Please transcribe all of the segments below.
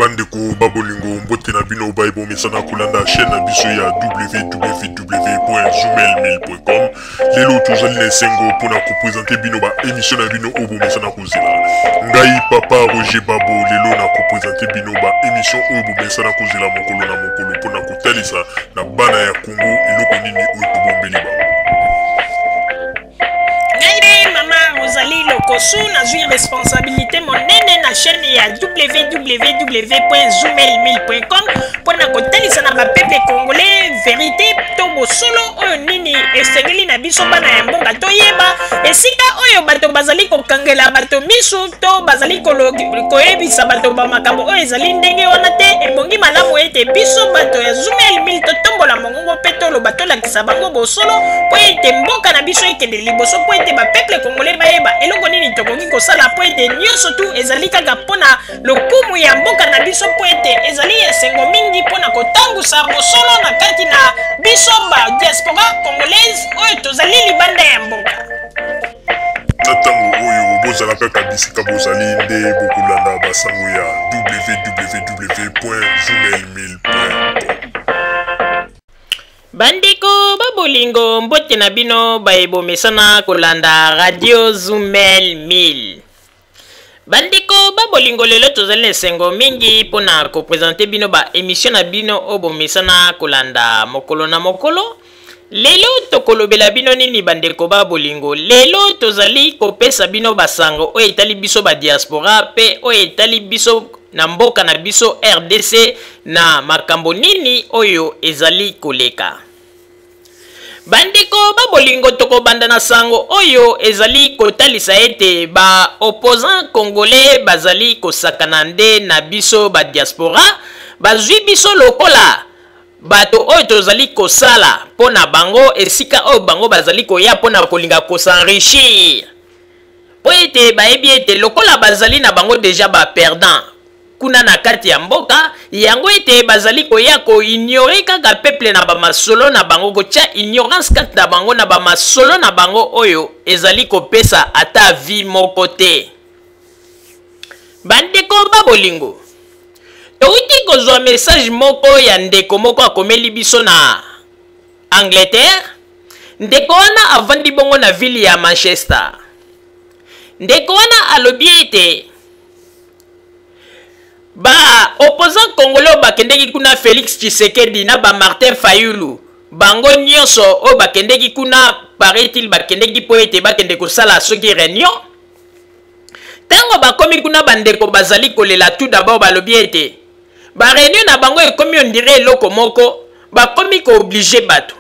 Bandeko ba bolingo, mbote na bino baye bomesana kolanda chaîne na biso ya www.zoomail1000.com. Lelo tozali na esengo mpona kopresente bino ba émission na bino oyo bomesana kozela. Ngai papa Roger Babo lelo na kopresente bino ba émission oyo bomesana kozela mokolo na mokolo mpona kotalisa na bana ya Congo eloko nini oyo tobombeli bango. Ngai nde mama Rosalie Lokosu, nazwi responsabilité monene na chaîne ya www.zoomail1000.com mpo na kotalisa na bapeuple congolais verité to bosolo oyo nini esengeli na biso bana ya mboka toyeba esika oyo bato bazali kokangela bato misu to bazali koyebisa bato ba makambo oyo ezali ndenge wana te. Ebongi malamu ete biso bato ya Zoomail 1000 totombola mongongo mpe toloba, tolakisa bango bosolo mpo ete mboka na biso ekende liboso, mpo ete bapeuple congolais bayeba eloko nini tokoki kosala, mpo ete nyonso tu ezali kaka mpo na lokumu ya mboka na biso, mpo ete ezali esengo mingi mpo na kotangusa bosolo na kati na biso ba diaspora congolaise oyo tozali libanda ya mboka. Na ntango oyo bozala kaka bisika bozali nde bokolanda basango ya www.zoomail1000.com. Bandeko ba bolingo, mbote na bino baye bomesana kolanda radio Zoomail 1000. Bandeko ba bolingo, lelo tozali na esengo mingi mpona kopresente bino ba emission na bino oyo bomesana kolanda mokolo na mokolo. Lelo tokolobela bino nini bandeko ba bolingo? Lelo tozali kopesa bino basango oyo etali biso ba diaspora mpe oyo etali biso na mboka na biso RDC, na makambo nini oyo ezali koleka. Bandeko ba bolingo, tokobanda na sango oyo ezali kotalisa ete ba opposants congolais bazali kosakana nde na biso ba diaspora, bazwi biso lokola bato oyo tozali kosala mpo na bango, esika oyo bango bazali koya mpo na kolinga kosenrichir, mpo ete bayebi ete lokola bazali na bango deja ba perdant kuna na kati ya mboka yango, ete bazali koya koignore kaka peuple na bamasolo na bango, kotia ignorance kati na bango na bamasolo na bango oyo ezali kopesa ata vie moko te. Bandeko ba bolingo, touti kozwa message moko ya ndeko moko akomeli biso na Angleterre. Ndeko wana avandi bongo na ville ya Manchester. Ndeko wana alobi ete ba opposant congolais oyo bakendeki kuna, Félix Tshisekedi na ba Martin Fayulu, bango nyonso oyo bakendeki kuna, paraît-il bakendeki mpo ete bakende kosala soki réunion. Ntango bakomi kuna, bandeko bazali kolela. Tout d'abord balobi ete ba réunion na bango ekomi ondire eloko moko bakomi koobliger bato.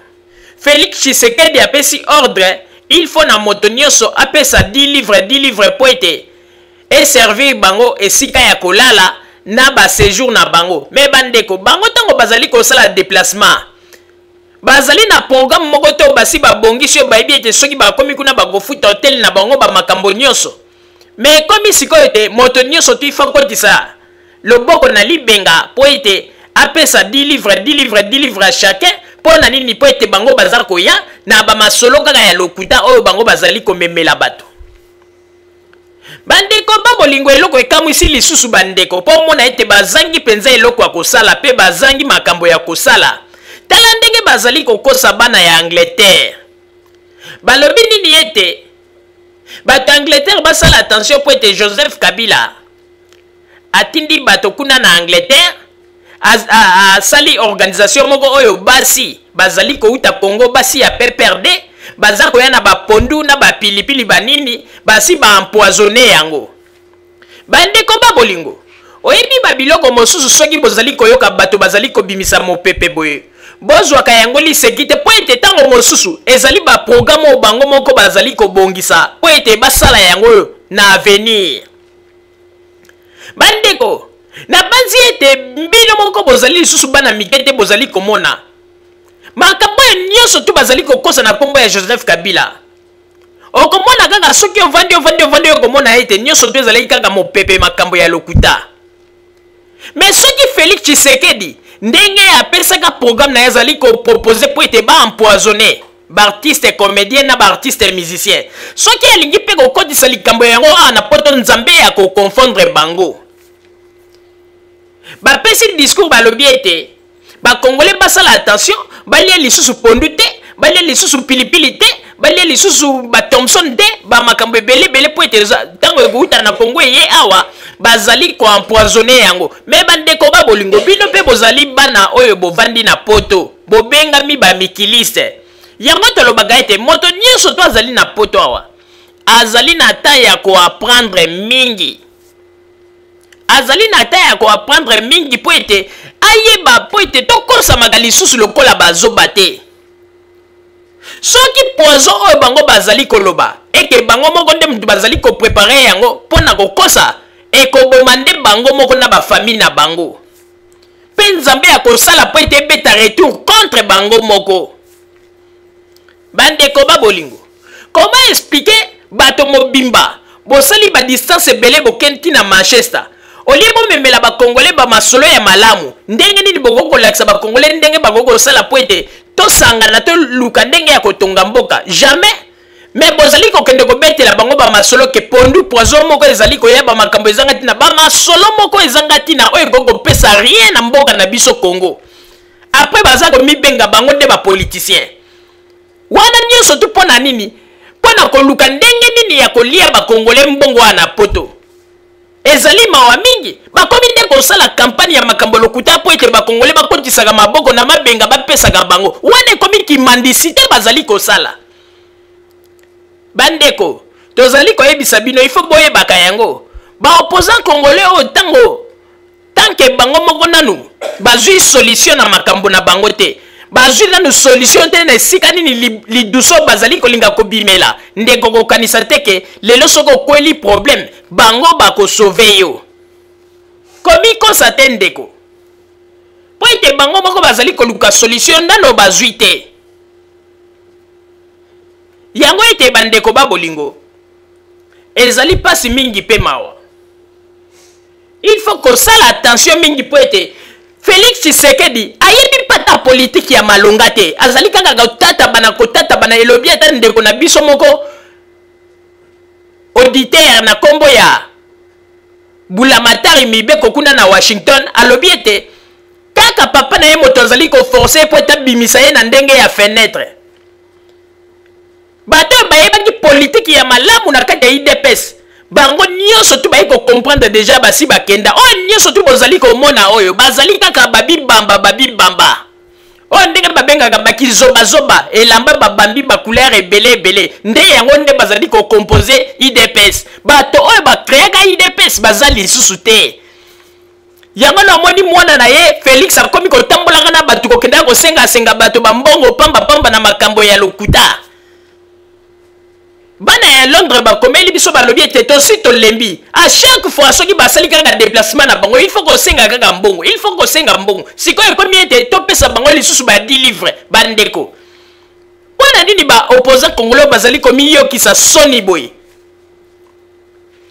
Félix Tshisekedi apesi ordre, il faut na moto nyonso apesa 10 livres, 10 livres, mpo ete eservir bango esika ya kolala na baséjour na bango. Me bandeko, bango ntango bazali kosala déplacement, bazali na programme moko to basi babongisi oyo bayebi ete soki bakomi kuna bakofuta hotel na bango, bamakambo nyonso. Me ekomi sikoyo ete moto nyonso tu ifa kotisa loboko na libenga mpo ete apesa 10 livres, 10 livres, 10 livres à chacun. Mpo na nini? Mpo ete bango baza koya na bamasolo kaka ya lokuta oyo bango bazali komemela bato. Bandeko ba bolingo, eloko ekamwisi lisusu bandeko, mpo omona ete bazangi mpenza eloko ya kosala mpe bazangi makambo ya kosala, tala ndenge bazali kokosa bana ya Angleterre. Balobi nini? Ete bato ya Angleterre basala attention mpo ete Joseph Kabila atindi bato kuna na Angleterre, asali organisation moko oyo basi bazali kouta Congo, basi ya PPRD baza koya na bapondu na bapilipili banini, basi baempoisonne yango. Bandeko ba bolingo, oyebi babiloko mosusu, soki bozali koyoka bato bazali kobimisa mopepe boye, bozwaka yango liseki te, mpo ete ntango mosusu ezali baprograme oyo bango moko bazali kobongisa mpo ete basala yango na avenir. Bandeko, nabanzi ete bino moko bozali lisusu bana mike te, bozali komona makambo oyo nyonso tu bazali kokosa na nkombo ya Joseph Kabila. Okomona kaka soki ovandi, ovandi, ovandi, okomona ete nyonso tu ezalaki kaka mopepe, makambo ya lokuta. Me soki Félix Tshisekedi ndenge apesaka programme na ye, azali kopropose mpo ete baempoisonne baartiste comédien na baartiste musicien, soki alingi mpe kokotisa likambo yango awa na Poto, Nzambe ya koconfondre bango. Bapesi discours, balobi ete bacongolais basala attention, balia lisusu pondu te, balia lisusu pilipili te, balia lisusu bathomson te, bamakambo ebele ebele, mpo ete ntango ekouta na Kongo eye awa, bazali koempoisonner yango. Mais bandeko ba bolingo, bino mpe bozali bana oyo bovandi na Poto, bobengami bamikiliste. Yango tolobaka ete moto nyonso to azali na Poto awa azali na temps ya koapprendre mingi, azali na temps ya koapprendre mingi mpo ete ayeba, mpo ete tokosamaka lisusu lokola bazoba te. Soki poison oyo bango bazali koloba eke bango moko nde moto bazali kopréparer yango mpo na kokosa, ekoboma nde bango moko na bafamille na bango, mpe Nzambe akosala mpo ete ebeta retour contre bango moko. Bandeko ba bolingo, comment expliquer bato mobimba bosali badistance ebele, bokende ntina Manchester, olie bomemela bacongolais bamasolo ya malamu? Ndenge nini bokoki kolakisa bacongolais ndenge bakoki kosala po ete tosangana, toluka ndenge ya kotonga mboka? Jamais. Mais bozali kokende kobetela bango bamasolo ke pondu poison moko ezali koyeba, makambo ezanga ntina, bamasolo moko ezanga ntina oyo ekoki kopesa rien na mboka na biso Congo. Après baza komibenga bango nde bapoliticien. Wana nyonso tu mpo na nini? Mpo na koluka ndenge nini ya kolia bacongolais mbongo wana na Poto. Ezali mawa mingi. Bakomi nde kosala campagne ya makambo lokuta mpo ete bacongolais bakotisaka maboko na mabenga bapesaka bango. Wana ekomi kimandisi te bazali kosala. Bandeko, tozali koyebisa bino, ifo boyebaka yango, baopposant congolais oyo, ntango tant que bango moko nanu bazwi solution na makambo na bango te, bazwi nanu solution te na esika nini liduso bazali kolinga kobimela. Ndeko, kokanisa te ke lelo soki okweli problème, bango bakosauver yo. Komikosa te, ndeko, mpo ete bango moko bazali koluka solution, nano bazwi te yango. Ete bandeko ba bolingo, ezali mpasi mingi mpe mawa. Il faut kosala attention mingi mpo ete Félix Tshisekedi ayebi mpata politike ya malonga te, azali kaka kotatabana, kotatabana. Elobi ata ndeko na biso moko auditeur na nkombo ya Bulamatari Mibeko kuna na Washington, alobi ete kaka papa na ye moto azali koforcer mpo ete abimisa ye na ndenge ya fenêtre. Bato oyo bayebaki politike ya malamu na kati ya UDPS, bango nyonso tu bayi kocomprendre déjà, basi bakenda. Oyo nyonso tu bozali komona oyo bazali kaka babibamba, babibamba oyo ndenge babengaka bakizobazoba, elamba babambi bacouleur ebele ebele, nde yango nde bazali kocomposer UDPS. Bato oyo bacréaka UDPS baza lisusu te. Yango na omoni mwana na ye Félix akomi kotambolaka na bato, kokendaka kosengasenga bato bambongo pambapamba na makambo ya lokuta. Bana ya Londres bakomeli biso, balobi ete tosi tolembi. À chaque fois soki basali kaka déplacement na bango, il faut kosenga kaka mbongo, il faut kosenga mbongo. Sikoyo ekomi ete topesa bango lisusu ba 10 livre. Bandeko, mpo na nini baopposant congolais bazali komiyokisa soni boye?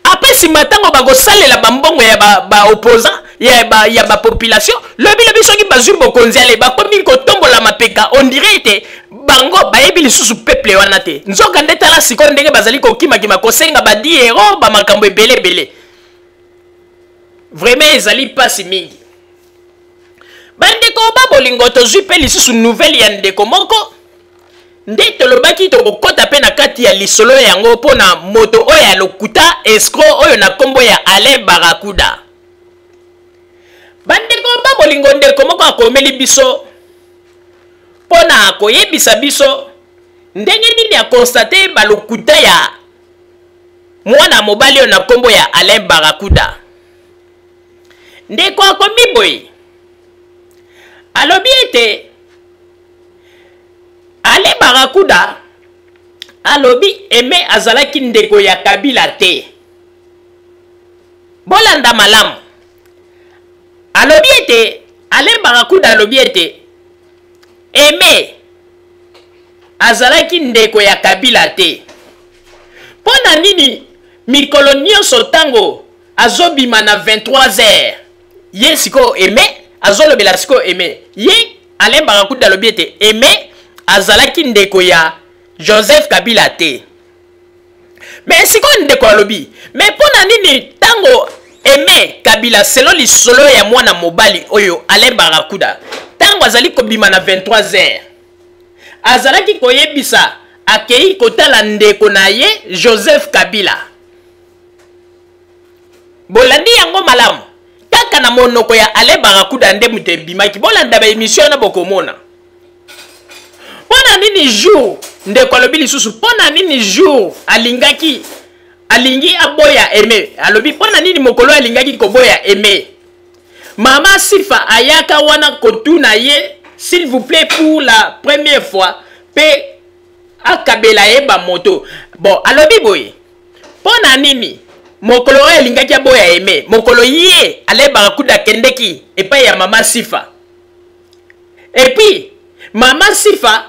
Après nsima, ntango bakosalela bambongo ya baopposant ba ya bapopulation ba lobilobi, soki bazwi bokonzi, ale bakomi kotombola mapeka, on dirait ete bango bayebi lisusu peuple wana te. Nzoka nde tala sikoyo ndenge bazali kokimakima kosenga ba 10 euro, bamakambo ebele ebele. Vraiment ezali mpasi mingi. Bandeko ba bolingo, tozwi mpe lisusu nouvelle ya ndeko moko nde tolobaki tokokɔta mpe na kati ya lisolo yango mpo na moto oyo ya lokuta, escroc oyo na nkombo ya Alain Barakuda. Bandeko ba bolingo, ndeko moko akomeli biso mpo na koyebisa biso ndenge nini aconstater balokuta ya mwana mobali oyo na nkombo ya Alain Barakuda. Ndeko akomi boye, alobi ete Alain Barakuda alobi Aime azalaki ndeko ya Kabila te. Bolanda malamu. Alobi ete Alain Barakuda alobi ete Aime azalaki ndeko ya Kabila te. Mpo na nini mikolo nyonso ntango azobima na 23 heures, ye sikoyo Aime azolobela sikoyo Aime? Ye Alain Barakuda alobi ete Aime azalaki ndeko ya Joseph Kabila te. Mais sikoyo ndeko alobi, mais mpo na nini ntango Aime Kabila, selon lisolo ya mwana mobali oyo Alain Barakuda, ntango azali kobima na 23 heures, azalaki koyebisa akei kotala ndeko na ye Joseph Kabila. Bolandi yango malamu, kaka na monoko ya Alain Barakuda nde moto ebimaki. Bolanda ba emission wana bokomona. Mpo na nini jour ndeko alobi lisusu, mpo na nini jour alingaki alingi aboya Aime, alobi mpo na nini mokolo alingaki koboya Aime, mama Sifa ayaka wana kotuna ye s'il vous plaît pour la première fois pe akabela ye ba moto. Bon, alobi boye, mpo na nini mokolo oyo alingaki aboya Aime, mokolo ye Alain Barakuda akendeki epai ya mama Sifa, et puis mama Sifa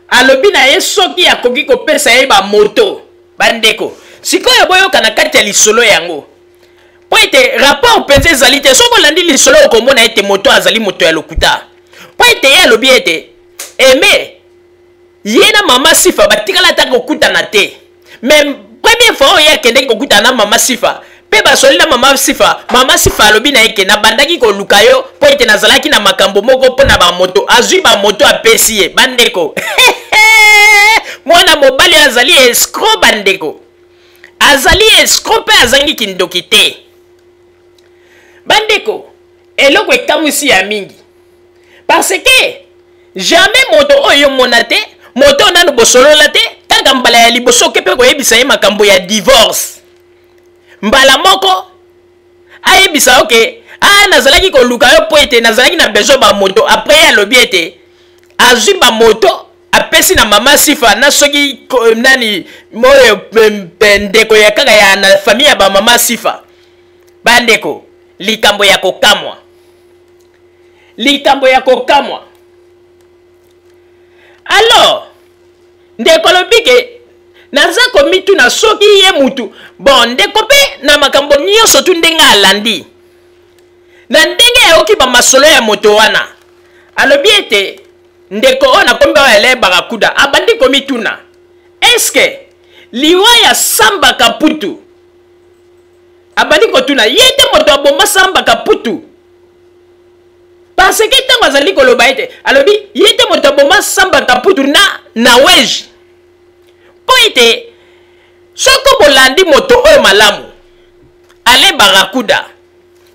alobi na ye soki akoki kopesa ye ba moto. Bandeko, sikoyo boyoka na kati ya lisolo yango, mpo ete rapport mpenza ezali te. Soki olandi lisolo okomona ete moto azali moto ya lokuta, mpo ete ye alobi ete Aime ye na mama Sifa batikala ata kokutana te, mais première fois oyo ye akendeki kokutana na mama Sifa mpe basoli na mama Sifa, mama Sifa alobi na ye ke nabandaki koluka yo mpo ete nazalaki na makambo moko mpo na bamoto. Azwi bamoto apesi ye. Bandeko, mwana mobali azali escroc. Bandeko, azali escroc mpe azangi kindoki te. Bandeko, eloko ekamwisi ya mingi, parce que jamais moto oyo mona te, moto oyo nanu bosolola te, kaka mbala ya liboso oke mpe koyebisa ye makambo ya divorce, mbala moko ayebisa yo ke ah, nazalaki koluka yo mpo ete nazalaki na besoin bamoto. Après ye alobi ete azwi bamoto apesi na mama Sifa na soki nani oyo ndeko ya kaka ya na famille ya bamama Sifa. Bandeko, likambo ya kokamwa, likambo ya kokamwa. Alors ndeko alobi ke naza komituna soki ye mutu bon ndeko mpe na makambo nyonso tu ndenge alandi na ndenge ayoki bamasolo ya moto wana, alobi ete ndeko oyo nakombi oyo Alain Barakuda abandi komituna eske liwa ya Samba Kaputu, abandi kotuna ye te moto aboma Samba Kaputu, parce que ntango azali koloba ete alobi ye te moto aboma Samba Kaputu na Nawej, mpo ete soko bolandi moto oyo malamu Alain Barakuda,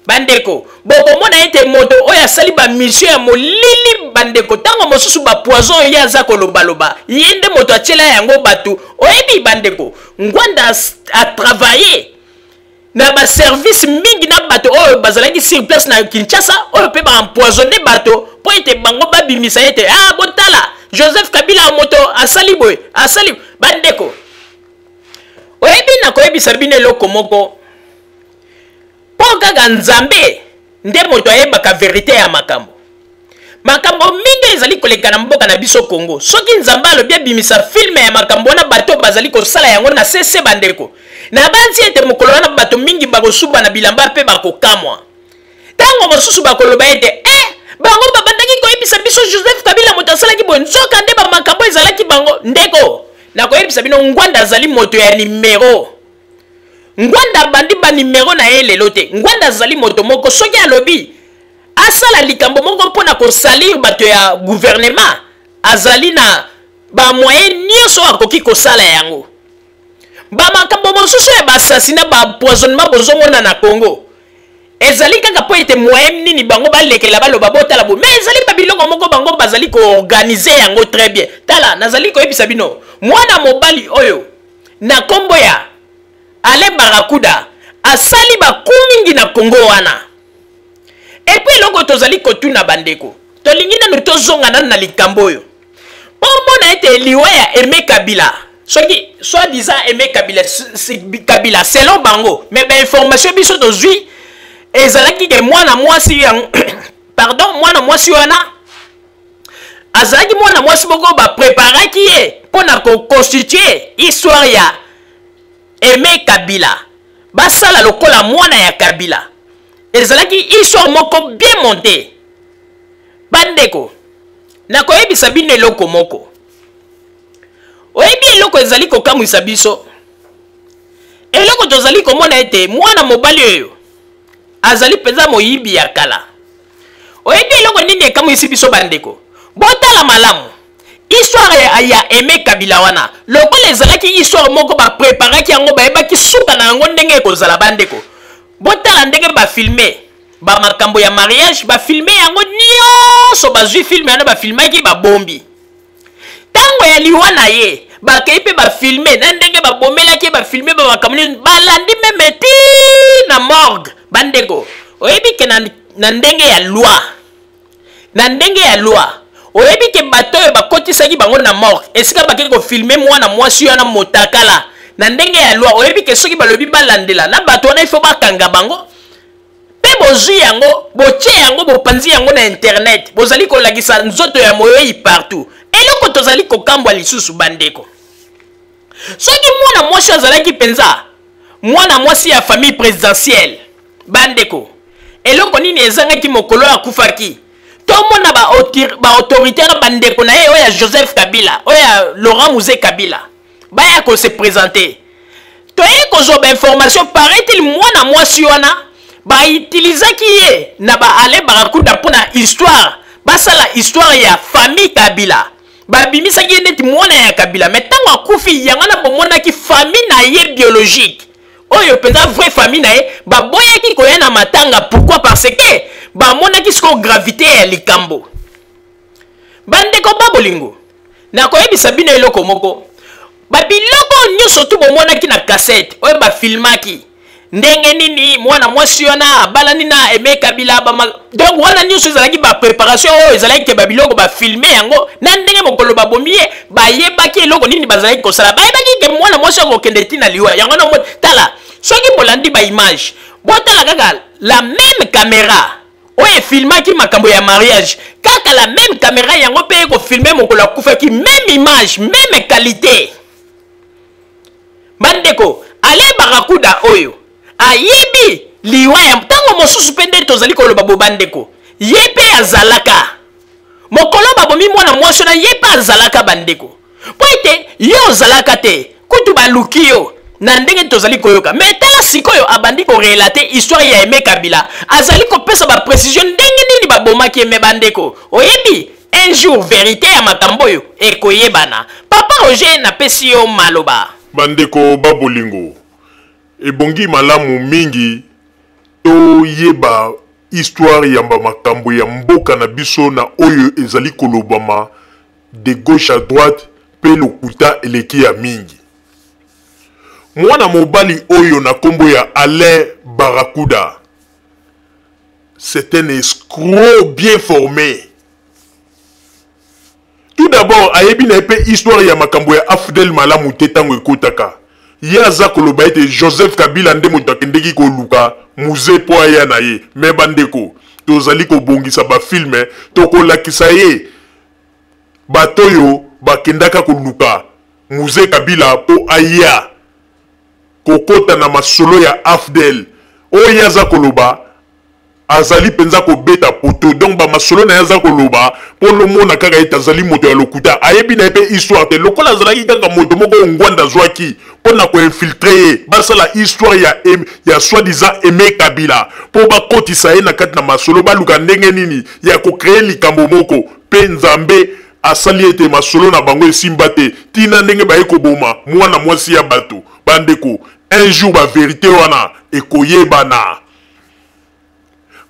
bandeko, bokomona ete moto oyo asali bamission ya molili. Bandeko, ntango mosusu bapoison oyo ye aza kolobaloba, ye nde moto atiela yango bato. Oyebi bandeko, Ngwanda atravaille na baservice mingi na bato oyo bazalaki sur place na Kinshasa, oyo mpe baempoisonne bato mpo ete bango babimisa ete ah, botala Joseph Kabila moto asali boye asali. Bandeko, oyebi, nakoyebisa bino eloko moko, mpo kaka Nzambe nde moto ayebaka verite ya makambo. Makambo mingi ezali koleka na mboka na biso Congo, soki Nzambe alobi abimisa filme ya makambo wana, bato bazali kosala yango na sese. Bandeko, nabanzi ete mokolo wana bato mingi bakosuba na bilamba mpe bakokamwa. Ntango mosusu bakoloba ete eh, bango babandaki koyebisa biso Joseph Kabila moto asalaki boye, nzoka nde bamakambo ezalaki bango. Ndeko, nakoyebisa bino, Ngwanda azali moto ya nimero. Ngwanda abandi banimero na ye lelo te. Ngwanda azali moto moko, soki alobi asala likambo moko mpo na kosalir bato ya gouvernement, azali na bamoyen nyonso akoki kosala yango. Bamakambo mosusu ya baassassinat, baempoisonnement bozomona na Congo, ezali kaka mpo ete moyen nini bango balekela baloba botala boye, mais ezali babiloko moko bango bazali koorganize yango très bien. Tala, nazali koyebisa bino, mwana mobali oyo na nkombo ya Alain Barakuda asali baku mingi na Congo wana. Epuis eloko tozali kotuna bandeko, tolingi nanu tozonga nanu na likambo oyo mpo omona ete liwa ya Aime Kabila, soki soit disant Aime Kabila, Kabila selon bango, mais bainformation biso tozwi ezalaki ke mwana mwasi yango, pardon, mwana mwasi wana azalaki mwana mwasi moko bapreparaki ye mpo na koconstitue histoire ya Aime Kabila, basala lokola mwana ya Kabila. Ezalaki histoire moko bien montée. Bandeko, nakoyebisa bino eloko moko. Oyebi eloko ezali kokamwisa biso, eloko tozali komona ete mwana mobali oyo Azali mpenza moyibi ya kala. Oyebi eloko nini ekamwisi biso bandeko? Botala malamu histoire ya Aime Kabila wana, lokola ezalaki histoire moko bapreparaki yango, bayebaki suka na yango ndenge ekozala. Bandeko, botala ndenge bafilme bamakambo ya mariage, bafilme yango nyonso, bazwi filme wana bafilmaki, babombi. Ntango ya liwa na ye, bakei mpe bafilme na ndenge babomelaki ye, bafilme ba makambo nini, balandi meme ti na morgue. Bandeko, oyebi ke na ndenge ya loi, na ndenge ya loi, oyebi ke bato oyo bakotisaki bango na morgue, esika bakei kofilme mwana mwasi wana motakala, na ndenge ya loi, oyebi ke soki balobi balandela na bato wana, ifo bakanga bango. Mpe bozwi yango, botie yango, bopanzi yango na internet, bozali kolakisa nzoto ya moyei partout. Eloko tozali kokambwa lisusu bandeko, soki mwana mwasi azalaki mpenza mwana mwasi ya famille présidentielle, bandeko, eloko nini ezangaki mokolo akufaki tomona baautorité ba na bandeko na ye, oyo ya Joseph Kabila, oyo ya Laurent Mzee Kabila, baya kose présenter? Toye kozwa bainformation, paraît-il mwana mwasi wana baitilizaki ye na ba Alain Barakuda mpo na histoire, basala histoire ya famille Kabila, babimisaki ye neti mwana ya Kabila. Mais ntango akufi, yango wana bomonaki famille na ye biologique, oyo mpenza vraie famille na ye, baboyaki koya na matanga. Pourquoi? Parce que bamonaki sikoyo gravité ya likambo. Bandeko ba bolingo, nakoyebisa bino eloko moko. Babiloko nyonso tu bomonaki na kasete oyo bafilmaki ndenge nini mwana mwasi wana abalani na Aime Kabila, donc wana nyonso ezalaki bapréparation oyo ezalaki ke babiloko bafilme yango na ndenge mokolo babomi ye. Bayebaki eloko nini bazalaki kosala, bayebaki ke mwana mwasi akokende ntina liwa yango wana. Tala, soki bolandi baimage, botala kaka la même caméra oyo efilmaki makambo ya mariage, kaka la même caméra yango mpe ekofilme mokolo akufaki, même image, même qualité. Bandeko, Alain Barakuda oyo ayebi liwa ya ntango mosusu mpe nde tozali koloba bo. Bandeko, ye mpe azalaka mokolo babomi mwana mwasi wana, ye mpe azalaka. Bandeko, mpo ete ye ozalaka te, kutu baluki yo na ndenge tozali koyoka. Mais tala sikoyo abandi korelater histoire ya Aime Kabila, azali kopesa baprécision ndenge nini babomaki ye. Mais bandeko, oyebi, un jour vérité ya makambo oyo ekoyebana. Papa Roger, napesi yo maloba. Bandeko babolingo, ebongi malamu mingi toyeba histoire ya bamakambo ya mboka na biso na oyo ezali kolobama de gauche à droite, mpe lokuta eleki ya mingi. Mwana mobali oyo na nkombo ya Alain Barakuda, c'est un escroc bien formé. Tout d'abord, ayebi na ye mpe histoire ya makambo ya AFDL malamu te. Ntango ekotaka, ye aza koloba ete Joseph Kabila nde moto akendeki koluka Mzee mpo aya na ye. Mais bandeko, tozali kobongisa bafilme, tokolakisa ye bato oyo bakendaka koluka Mzee Kabila mpo aya kokota na masolo ya AFDL. Oyo ye aza koloba, azali mpenza kobeta poto. Donc bamasolo na ye aza koloba mpo lomona kaka ete azali moto ya lokuta, ayebi na ye mpe histoire te. Lokola azalaki kaka moto moko oyo Ngwanda azwaki mpo na koinfiltrer ye, basala histoire ya soi-disant Aime Kabila mpo bakotisa ye na kati na masolo, baluka ndenge nini ya kocréer likambo moko. Mpe Nzambe asali ete masolo na bango esimba te, ntina ndenge baye koboma mwana mwasi ya bato. Bandeko, un jour bavérité wana ekoyebana.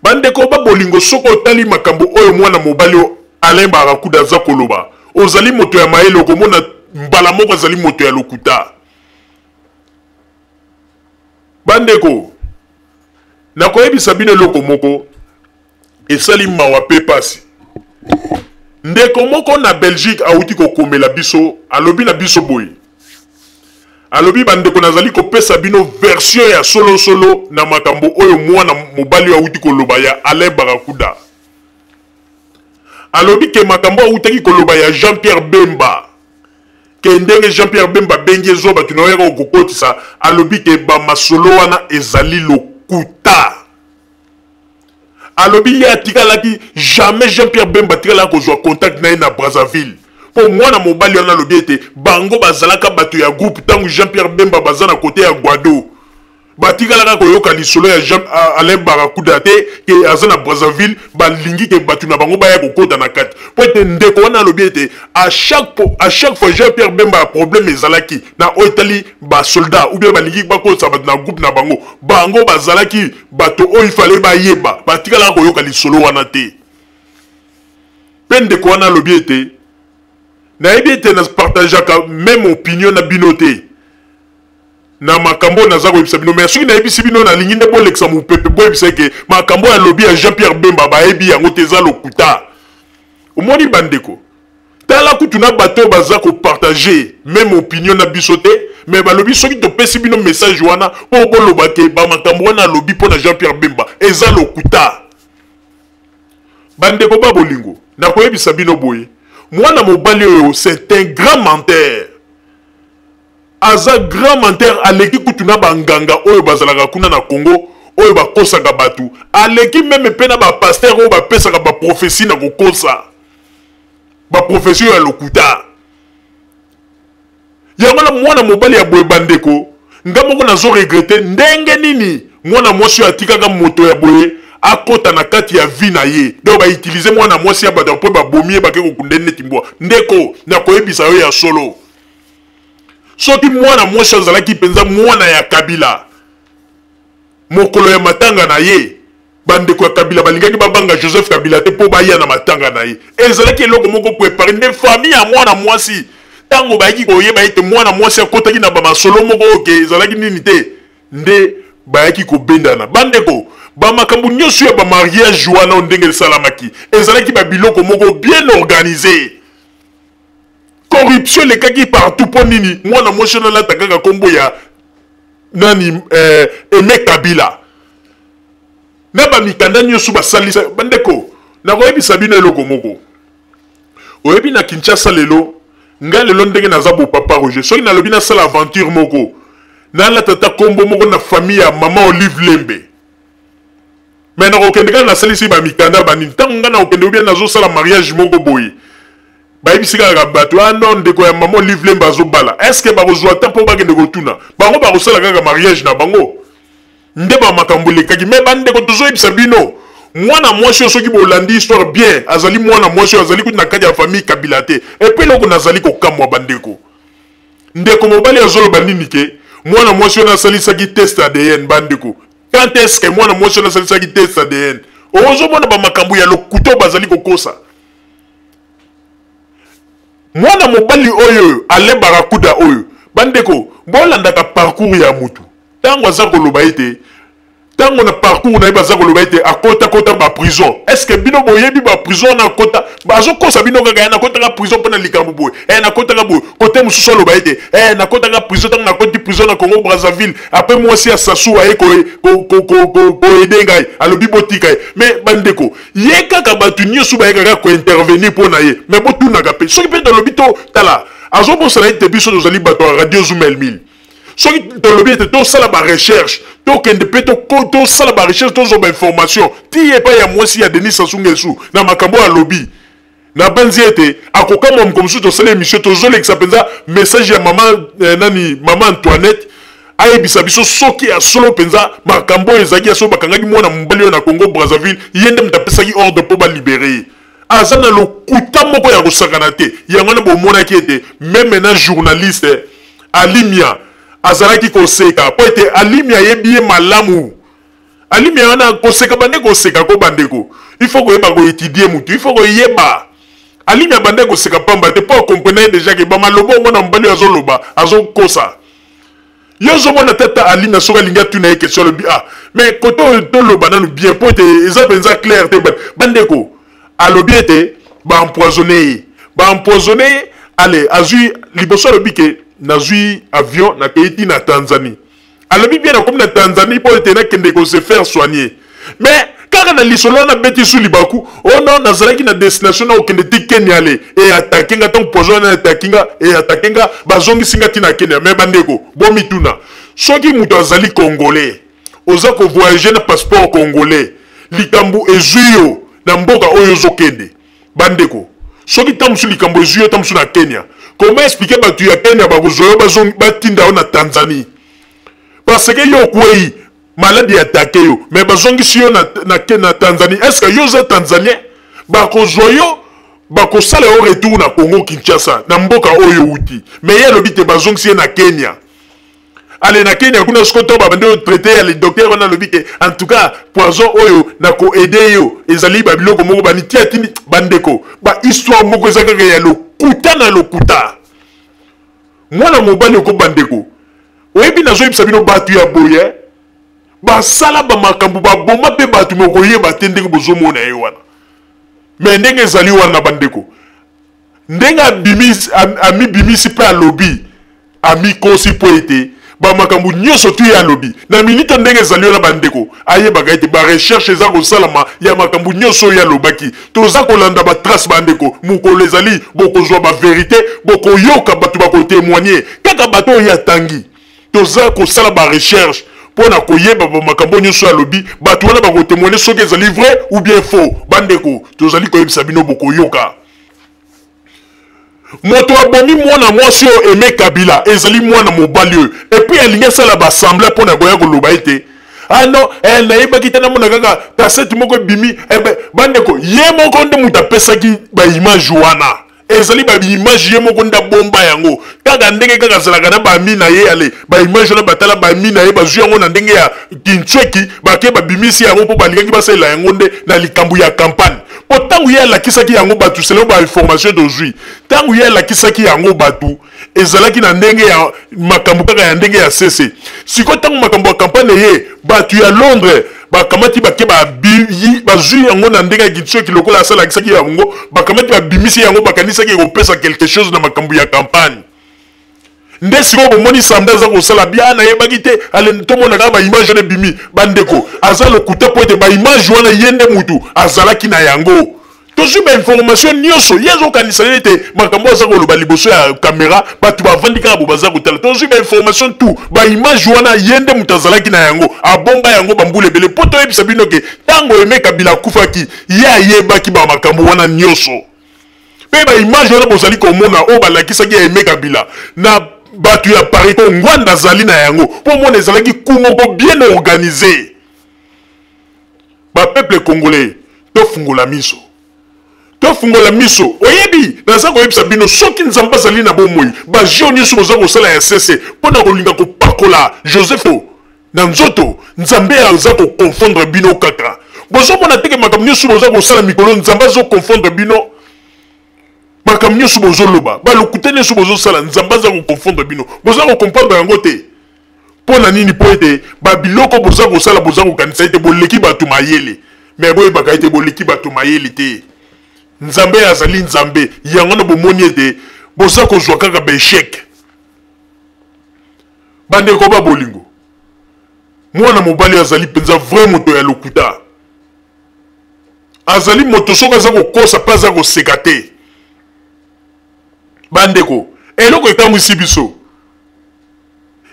Bandeko babolingo, soki otali makambo oyo mwana mobali oyo Alain Barakuda aza koloba, ozali moto ya mayele, okomona mbala moko azali moto ya lokuta. Bandeko, nakoyebisa bino eloko moko esali mawa mpe pasi. Ndeko moko na Belgique awuti kokomela biso, alobi na biso boye, alobi: "Bandeko, nazali kopesa bino version ya solosolo na makambo oyo mwana mobali oyo awuti koloba ya Alain Barakuda." Alobi ke makambo awutaki koloba ya Jean Pierre Bemba, ke ndenge Jean Pierre Bemba abengi ezwa bato na oyo yaka kokotisa, alobi ke bamasolo wana ezali lokuta. Alobi ye atikalaki jamais, Jean Pierre Bemba atikalaki kozwa contact na ye na Brazzaville, mpo mwana mobali wana alobi ete bango bazalaka bato ya groupe. Ntango Jean Pierre Bemba baza na côté ya Gbado, Batikalaka koyoka lisolo ya Jean Alain Barakuda te ke aza na Brazzaville, balingi ke bato na bango baya kokota na kati. Mpo ete ndeko wana alobi ete à chaque fois Jean-Pierre Bemba ya problème ezalaki na oyo etali ba soldats ou bien balingi bakotisa bato na groupe na bango, bango bazalaki bato oyo il fallait bayeba, batikalaka koyoka lisolo wana te. Mpe ndeko wana alobi ete nayebi ete na partageaka meme opinion na bino te na makambo oyo naza koyebisa bino, mais soki nayebisi bino nalingi nde bolekisa mopepe, boyebisa eke makambo oyo alobi ya Jean-Pierre Bemba bayebi yango te, eza lokuta. Omoni bandeko, tala kutu na bato oyo baza kopartage meme opinion na biso te, mais balobi soki topesi bino message wana mpo boloba ke bamakambo wana alobi mpo na Jean-Pierre Bemba eza lokuta. Bandeko ba bolingo, nakoyebisa bino boye, mwana mobali oyo c'est un grand menteur. Aza grand menteur, aleki kutu na ba nganga oyo bazalaka kuna na Congo oyo bakosaka batu, aleki meme pe na ba pasteur oyo bapesaka ba prophetie na kokosa, ba prophetie oyo ya lokuta. Yango na mwana mobali ya boye bandeko, nga moko nazo regretter ndenge nini mwana mwasi oyo atikaka moto ya boye akota na kati ya vie na ye. Donc ba utiliser mwana mwasi ya bato po babomi ye, bake kokunda ye neti mbwa. Ndeko, nakoyebisa yo ya solo, soki mwana mwasi azalaki mpenza mwana ya Kabila, mokolo ya matanga na ye bandeko ya Kabila balingaki babanga Joseph Kabila te mpo baya na matanga na ye. Ezalaki eloko moko prepare nde famille ya mwana mwasi. Ntango bayaki koyeba ete mwana mwasi akotaki na bamasolo moko oke ezalaki nini te, nde bayaki kobendana. Bandeko, bamakambo nyonso ya bamariage wana ndenge esalamaki ezalaki babiloko moko bien organise. Corruption elekaki partout. Mpo nini mwana mwasi wana alata kaka nkombo ya nani, Aimé Kabila na bamikanda nyonso basalisa? Bandeko, nakoyebisa bino eloko moko. Oyebi na Kinshasa lelo, ngai lelo ndenge naza bo papa Roger, soki nalobi nasala aventure moko, nalata ata nkombo moko na famille ya mama Olive Lembe, me nakokende kaka nasalisi bamikanda banini. Ntango ngai nakokende obia nazosala mariage moko boye, bayebisi kaka bato, ah non, ndeko ya mama Olive Lembe azobala, est-ce que bakozwa temps mpo bakende kotuna bango? Bakosala kaka mariage na bango nde bamakambo elekaki. Me bandeko, tozoyebisa bino, mwana mwasi oyo soki bolandi histoire bien, azali mwana mwasi oyo azali kutu na kati ya famille Kabila te. Epe eloko nazali kokamwa bandeko, ndeko mobali azoloba nini ke mwana mwasi oyo asalisaki test ADN? Bandeko, quand est-ce que mwana mwasi oyo asalisaki test ADN? Ozomona bamakambo ya lokuta oyo bazali kokosa. Mwana mobali oyo Alain Barakuda oyo, bandeko, bolandaka parcours ya mutu ntango aza koloba ete ntango na parcours na ye baza koloba ete akota-kota ba prison. Est-ce que bino boyebi ba prison wana akota? Bazokosa bino kaka, nakotaka prison mpona likambo boye, nakotaka boye. Kote mosusu aloba ete nakotaka prison, ntango nakoti prison na Congo Brazzaville, après mwasi ya Sassou aye koede ngai, alobi botika ye. Mais bandeko, ye kaka bato nyonso bayekaka kointervenir mpo na ye, mais botunaka mpe soki mpe tolobi to tala, azobosana ete biso tozali bato ya radio Zoom Elmile. Soki tolobi ete tosala ba recherche, tokende mpe tosala ba recherche, tozwa ba information ti epai ya mwasi ya Denis Sassou Nguesso na makambo oyo alobi, nabanzi ete akokamwa. Moko mosusu tosala émission, tozolekisa mpenza message ya mama nani, mama Antoinette, ayebisa biso soki ya solo mpenza makambo oyo ezalaki ya solo, bakangaki mwana mobali oyo na Congo Brazzaville, ye nde moto apesaki ordre mpo balibere ye. Aza na lokuta moko ya kosakana te. Yango wana bomonaki ete meme na journaliste Alimia azalaki koseka, mpo ete Alimia ayebi ye malamu. Alimia wana koseka bande koseka ko bandeko, il faut koyeba koétudie mutu, il faut koyeba. Alimia bande koseka pamba te, mpo akomprene ye déjà ke bamaloba oyo mwana mobali oyo azoloba azokosa. Yo ozomona tata Alimia soki alingi atuna ye question, alobi ah mais kote oyo toloba nanu bien mpo ete eza mpenza clair te. Bandeko, alobi ete baempoisonne ye, baempoisonne ye. Ale azwi liboso, alobi ke nazwi avion, nakei ti na Tanzanie. Alobi bien nakomi na Tanzanie mpo ete nakende ko se faire soigner. Mais kaka na lisolo wana abeti su libaku, oh non, nazalaki na destination na kokende ti Kenya, ale e atake nga ntango poison wana ataki nga, e atake nga, bazongisi nga ti na Kenya. Mais bandeko, bomituna, soki moto azali congolais, oza kovoyage na passeport congolais, likambo ezwi yo na mboka oyo ozokende, bandeko, soki ntango mosusu likambo ezwi yo ntango mosusu na Kenya, comment expliquer bato ya Kenya bakozwa yo, batinda yo na Tanzanie? Parce que yo okwei, maladi attaque yo, mais bazongisi yo na, na, na Tanzanie. Est-ce que yo oza Tanzanien? Bakozwa yo, bakosala yo retour na Congo Kinshasa, na mboka oyo outi. Mais ye alobi te bazongisi ye na Kenya. Ale na Kenya kuna sikoyo ntango babandi otraite ya le docteur wana alobi ke en tout cas poison oyo na koaide yo ezali babiloko moko banitia tindi. Bandeko, ba histoire moko eza kaka ya lokuta na lokuta. Mwana mobali oko bandeko, oyebi nazoyebisa bino bato ya boye basala bamakambo baboma mpe bato me okoyeba te ndenge bozomona ye wana. Me ndenge ezali wana bandeko, ndenge amibimisi mpe alobi amikosi mpo ete bamakambo nyonso tu ye alobi na minute ndenge ezali wana bandeko, ayebaka ete barecherche eza kosalama ya makambo nyonso oyo alobaki. Toza kolanda batrace bandeko, mokolo ezali bokozwa baverité, bokoyoka bato bakotémoigne kaka bato oyo atangi. Toza kosala barecherche mpo na koyeba bamakambo nyonso alobi, bato wana bakotémoigne soki ezali vrai ou bien faux. Bandeko, tozali koyebisa bino bokoyoka. Moto abomi mwana mwasi oyo Aimé Kabila ezali mwana mobali oyo, et puis alingi asala baassemblée mpo na koya koloba ete ah non, nayebaki te, namona kaka cassette moko ebimi. Eh, bandeko, ye moko nde moto apesaki baimage wana, ezali baimage ye moko nde abomba yango, kaka ndenge kaka azalaka na bami na ye. Ale baimage wana batala bami na ye bazwi yango na ndenge ya kintsweki, bake babimisi yango mpo balingaki basalela yango nde na likambo ya campagne. Mpo ntango ye alakisaki yango bato, selon bainformation tozwi, ntango ye alakisaki yango bato ezalaki na ndenge ya makambo kaka ya ndenge ya sese. Sikoyo ntango makambo ya campagne ye, bato ya Londres bakamati bake bazwi yango na ndenge ya kinsoki lokola asalakisaki yango, bakamati babimisi yango, bakanisaki ekopesa quelque chose na makambo ya campagne. Nde sikoyo bomoni Samba aza kosala bia nayebaki te. Ale tomona kaka baimage wana ebimi. Bandeko, aza lokuta mpo ete baimage wana ye nde mutu azalaki na yango. Tozwi bainformation nyonso. Ye azokanisa ye ete makambo aza koloba liboso ya kamera, bato bavandi kaka bo baza kotala. Tozwi bainformation tout, baimage wana ye nde moto azalaki na yango, abomba yango bambula ebele. Mpo toyebisa bino ke ntango Aimé Kabila akufaki, ye ayebaki bamakambo wana nyonso. Mpe baimage wana bozali komona oyo balakisaki ya Aimé Kabila na bato ya Paris, mpo Ngwanda azali na yango, mpo mona ezalaki coup moko bien organisé. Bapeuple congolais, tofungola miso, tofungola miso. Oyebi, naza koyebisa bino, soki Nzambe azali na bomoi, bajeu nyonso boza kosala ya sese mpo na kolinga kopakola Joseph na nzoto, Nzambe aza koconfondre bino kaka. Bozomona teke makambo nyonso boza kosala mikolo, Nzambe azoconfondre bino. Makambo nyonso bozoloba, balokuta nyonso bozosala, Nzambe aza koconfondre bino. Boza kokomprendre yango te. Mpo na nini? Mpo ete babiloko boza kosala, boza kokanisa ete boleki bato mayele, me boyebaka ete boleki bato mayele te. Nzambe azali Nzambe. Yango na bomoni ete boza kozwa kaka baechec. Bandeko ba bolingo, mwana mobali azali mpenza vrai moto ya lokuta. Azali moto soki aza kokosa mpe aza koseka te. Bandeko, eloko etambwisi biso,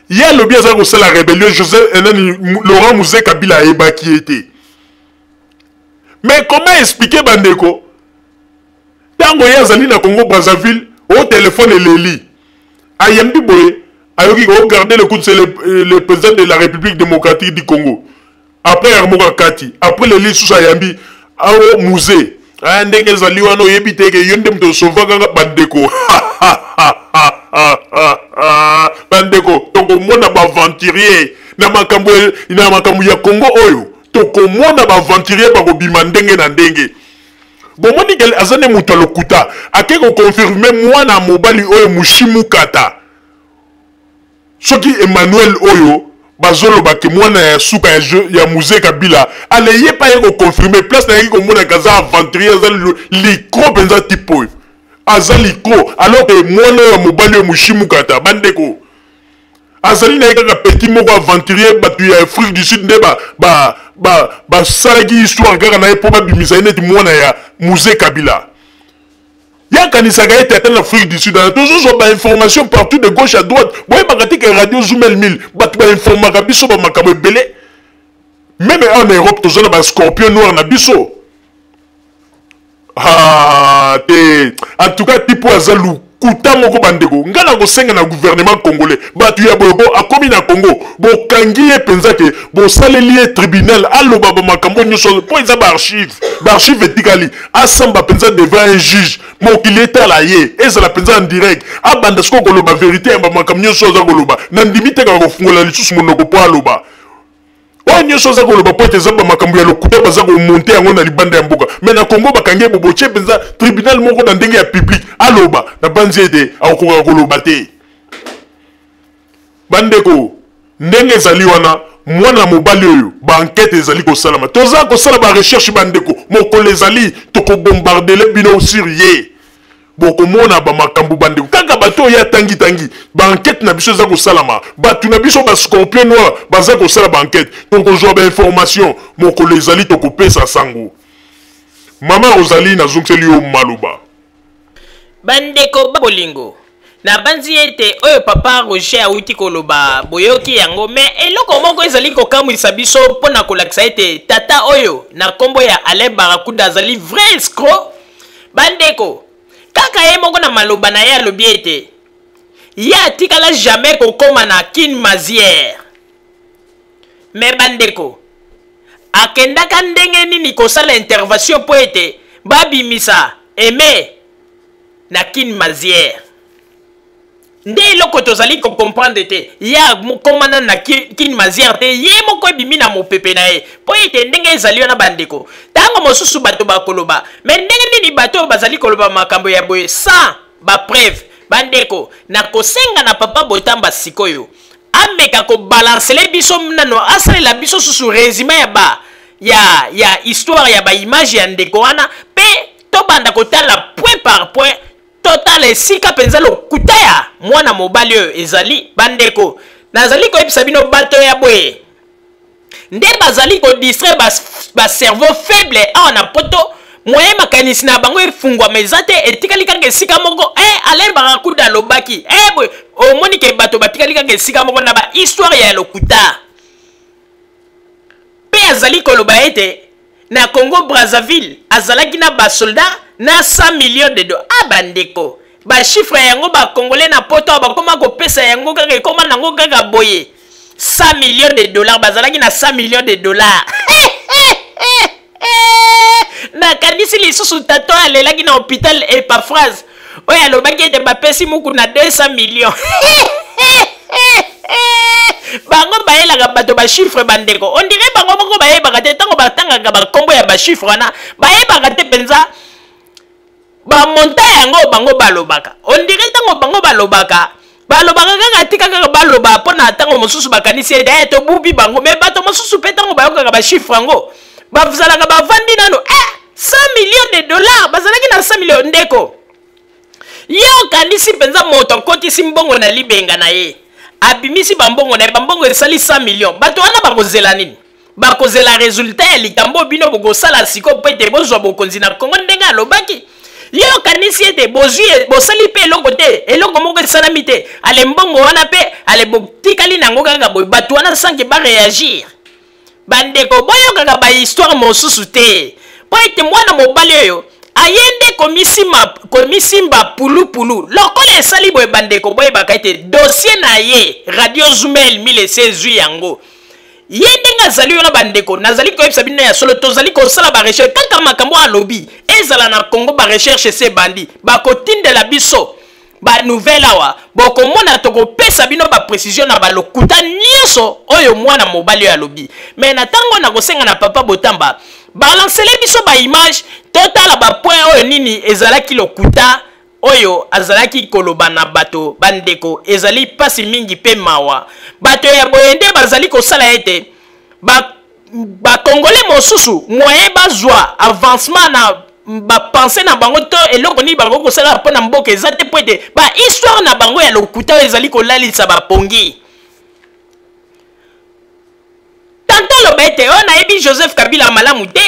ye alobi aza kosala rébellion. Joseph nani, Laurent Mzee Kabila ayebaki ye te. Mais comment expliquer bandeko, ntango ye azali na Congo Brazzaville, o telefone eleli, ayambi boye, ayoki o garder le coup, c'est le président de la République démocratique du Congo. Après ya moko akati, après leli lisusu ayambi ao musée aya ndenge ezali wana, oyebi te ke yo nde moto osovaka nga. Bandeko, bandeko, tokomona baaventurier na makambo, na makambo ya Congo oyo. Tokomona baaventurier bakobima ndenge na ndenge. Bomoni ke aza nde moto ya lokuta. Ake koconfirme mwana mobali oyo Mushimukata, soki Emmanuel oyo bazoloba ke mwana ya suka ya Mzee Kabila, ale ye pa ye koconfirme place nayaki komona ke aza aventurier, aza licro mpenza. Type oyo aza licro, alors ke mwana oyo ya mobali oyo Mushimukata, bandeko, azali na ye kaka petit moko aventurier. Bato ya Afrique du Sud nde basalaki histoire kaka na ye mpo babimisa ye neti mwana ya Mzee Kabila. Ye akanisaka ete ata na Afrique du Sud wana tozozwa bainformation partout, de gauche à droite. Boyebaka te ke Radio Zumel 1000, bato bainformaka biso bamakambo ebele. Même awa na Europe toza na bascorpion noir na biso. Ah, te, en tout cas type oyo aza Lokuta moko bandeko, ngai nakosenga na gouvernement congolais, bato ya boye bo akomi na Congo, bokangi ye mpenza ke bosaleli ye tribunal, aloba ba makambo nyonso mpo eza ba archive, ba archive etikali, asamba mpenza devant un juge, mokili etala ye, ezala mpenza en direct, abanda sikoyo koloba verite ya ba makambo nyonso aza koloba. Nandimi te kaka kofungola lisusu monoko mpo aloba oyo nyonso aza koloba, mpo ete eza bamakambo ya lokuta baza komonte yango na libanda ya mboka. Me na Congo bakangi ye, bobotie mpenza tribunal moko na ndenge ya public, aloba. Nabanzi ete akokoka koloba te. Bandeko, ndenge ezali wana, mwana mobali oyo, baankete ezali kosalama, toza kosala barecherche bandeko. Mokolo ezali tokobombardele bino sur ye, bokomona bamakambo bandeko. Kaka bato oyo atangitangi, baankete na biso eza kosalama, bato na biso bascorpion noir baza kosala baankete, tokozwa bainformation. Mokolo ezali tokopesa sango. Mama Rosalie, nazongiseli yo maloba. Bandeko ba bolingo, nabanzi ete oyo papa Roger awuti koloba boyoki yango. Me eloko moko ezali kokamwisa biso mpo na kolakisa ete tata oyo na nkombo ya Alain Barakuda azali vrai escroc. Bandeko, kaka ye moko na maloba na ye alobi ete ye atikala jamais kokóma na Kin Mazière. Me bandeko, akendaka ndenge nini kosala intervention mpo ete babimisa Aime na Kin Mazière? Nde eloko tozali kocomprendre te. Ye akomana na Kin Mazière te, ye moko ebimi na mopepe na ye. Mpo ete ndenge ezali wana bandeko, ntango mosusu bato bakoloba, me ndenge nini bato oyo bazali koloba makambo ya boye sans bapreuve? Bandeko, nakosenga na papa Botamba sikoyo ameka kobalansele biso nano, asalela biso susu résumé ya ba ya histoire ya baimage ya ndeko wana, mpe tobanda kotala point par point, totala esika mpenza lokuta ya mwana mobali oyo ezali. Bandeko, nazali koyebisa bino, bato ya boye nde bazali kodistraire bacerveau ba faible awa na poto. Moye makanisi na bango efungwama eza te, etikali kaka esika moko. Alain Barakuda alobaki boye, omoni ke bato batikali kaka esika moko na bahistoire ya lokuta. Mpe azali koloba ete na Congo Brazzaville azalaki na basoldat na 100 millions de dollars. Ah bandeko, bachiffre yango bakongole na poto bakoma kopesa yango kaka, ekoma nango kaka boye. 100 millions de dollars, bazalaki na 100 millions de dollars. Nakanisi lisusu tato alelaki na hôpital Epaphrase oyo alobaki ete bapesi muku na 200 millions. Bango bayelaka bato bachiffre bandeko, on dirait bango moko bayebaka te. Ntango batangaka bakombo ya bachiffre wana, bayebaka te mpenza bamonta yango bango balobaka. On dirait ntango bango balobaka, balobaka kaka, tika kaka baloba, mpo na ntango mosusu bakanisi ete tobubi bango. Me bato mosusu mpe ntango bayokaka bachiffre yango, bazalaka bavandi nano, 100 millions de dollars, bazalaki na 100 millions. Ndeko, ye okanisi mpenza moto akotisi mbongo na libenga na ye, abimisi bambongo na ye, bambongo esali 100 millions, bato wana bakozela nini? Bakozela resultat ya likambo bino bokosala sikoyo mpo ete bozwa bokonzi na Kongo. Ndenge alobaki, ye okanisi ete bozwi, bosali mpe eloko te, eloko moko esalami te. Ale mbongo wana mpe ale botikali nango kaka boye, bato wana sanke bareagir. Bandeko, boyokaka bahistoire mosusu te, mpo ete mwana mobali oyo aye nde komisimba pulupulu lokola esali boye. Bandeko, boyebaka ete dossier na ye, Radio Zumel 1000 ezwi yango. Ye ndenge azali wana bandeko, nazali koyebisa bino ya solo, tozali kosala barecherche. Kaka makambo alobi ezala na Congo, barecherche ese ebandi, bakotindela biso banouvelle awa, bokomona tokopesa bino baprécision na balokuta nyonso oyo mwana mobali oyo alobi. Me na ntango nakosenga na papa Botamba balansele biso baimage, totala bapoint oyo nini ezalaki lokuta oyo azalaki koloba na bato. Bandeko, ezali mpasi mingi mpe mawa. Bato ya boye nde bazali kosala ete bakongole mosusu moyen bazwa avancement na bapense na bango to eloko nini bakoki kosala mpo na mboka eza te, mpo ete bahistoire na bango ya lokuta oyo ezali kolalisa bapongi. Tanto aloba ete oyo nayebi Joseph Kabila malamu te,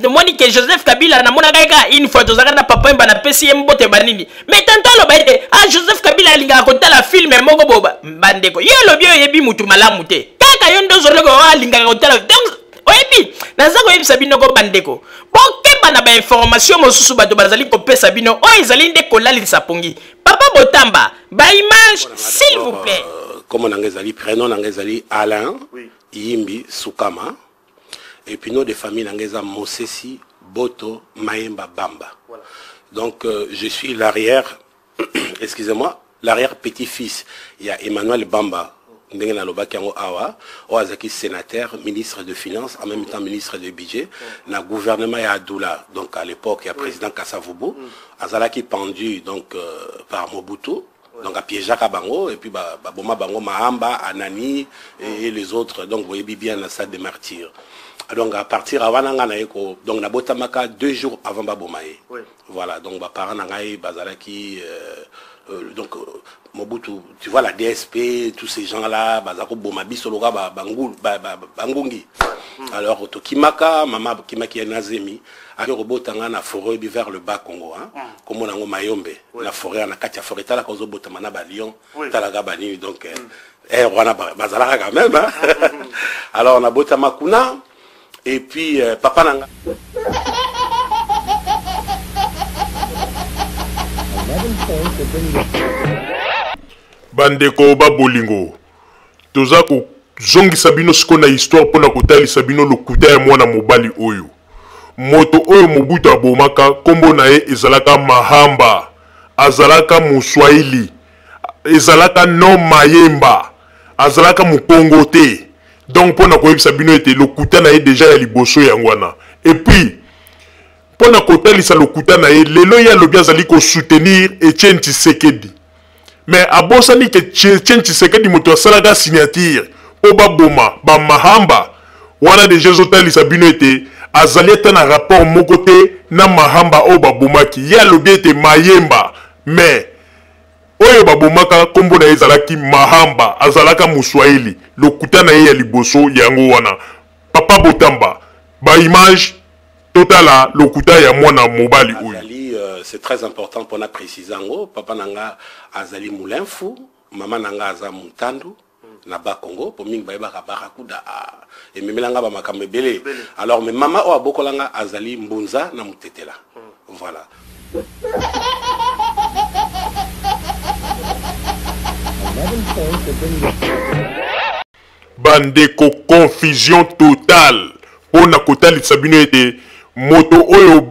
omoni ke Joseph Kabila namonaka ye kaka une fois, tozalaka na papa Wemba, napesi ye mbote banini. Mais tanto aloba ete Joseph Kabila alingaka kotala filme moko bo. Bandeko, ye olobi oyebi mutu malamu te, kaka yo nde ozoloka oyo alingaka kotala. Donc oyebi, naza koyebisa bino ko bandeko, bokeba. na bainformation mosusu bato bazali kopesa bino oyo ezali nde kolalisa pongi. Papa Botamba, ba image s'il vous plaît. Kombo na ngai ezali, prénom na ngai ezali Alain, oui. Yimbi Sukama, et puis nom de famille na ngai eza Mosesi Boto Mayemba Bamba. Voilà. Donc je suis l'arrière, excusez-moi, l'arrière petit-fils ya Emmanuel Bamba, ndenge nalobaki yango awa, oyo azalaki sénateur, ministre de finance, en même temps ministre de budget na gouvernement ya Adoula, donc à l'époque ya président Kasavubu. Azalaki pendu donc par Mobutu. Donc apiégeaka bango et puis baboma bango, Mahamba, Anani et les autres. Donc boyebi bien na salle des martyrs. Donc à partir ya wana, nga naye ko, donc nabotamaka 2 jours avant baboma ye. Voilà, donc baparent na ngai bazalaki donc Mobutu, tu vois, la DSP, tous ces gens là baza koboma biso loka bangungi. Alors tokimaka, mama akimaki ye na zemi, ake kobota nga na forêt bi vers le bas Congo, hein, kombo nango Mayombe, na forêt, na kati ya forêt. Talaka ozobotama na balion, talaka banini. Donc ere wana bazalaka quand même, hein. Alors nabotama kuna et puis papa na nga Bandeko babolingo, toza kozongisa bino sikoyo na histoire mpona kotalisa bino lokuta ya mwana mobali oyo. Moto oyo Mobutu abomaka, nkombo na ye ezalaka Mahamba, azalaka Moswahili, ezalaka no Mayemba, azalaka Mokongo te. Donc mpona koyebisa bino ete lokuta na ye deja ya liboso yango wana. Et puis mpona kotalisa lokuta na ye, lelo ye alobi azali kosoutenir Etienne Tshisekedi, mais abosani ke Etienne Tshisekedi moto asalaka signature mpo baboma bamahamba wana. Deja ezotalisa bino ete azali ata na rapport moko te na Mahamba oyo babomaki. Ye alobi ete Mayemba, mais oyo babomaka nkombo na ye ezalaki Mahamba, azalaka Moswahili. Lokuta na ye ya liboso yango wana. Papa Botamba, baimage, totala lokuta ya mwana mobali oyo. Azali c'est très important mpona préciser yango, papa na nga azali Mulemfu, mama na nga aza Muntandu na Bakongo, po mingi bayebaka Barakuda ememela nga bamakambo ebele. Alors mais mama oyo abokola nga azali Mbunza na Mutetela. Voilà. Bandeko, confusion totale mpo na kotalisa bino ete moto oyo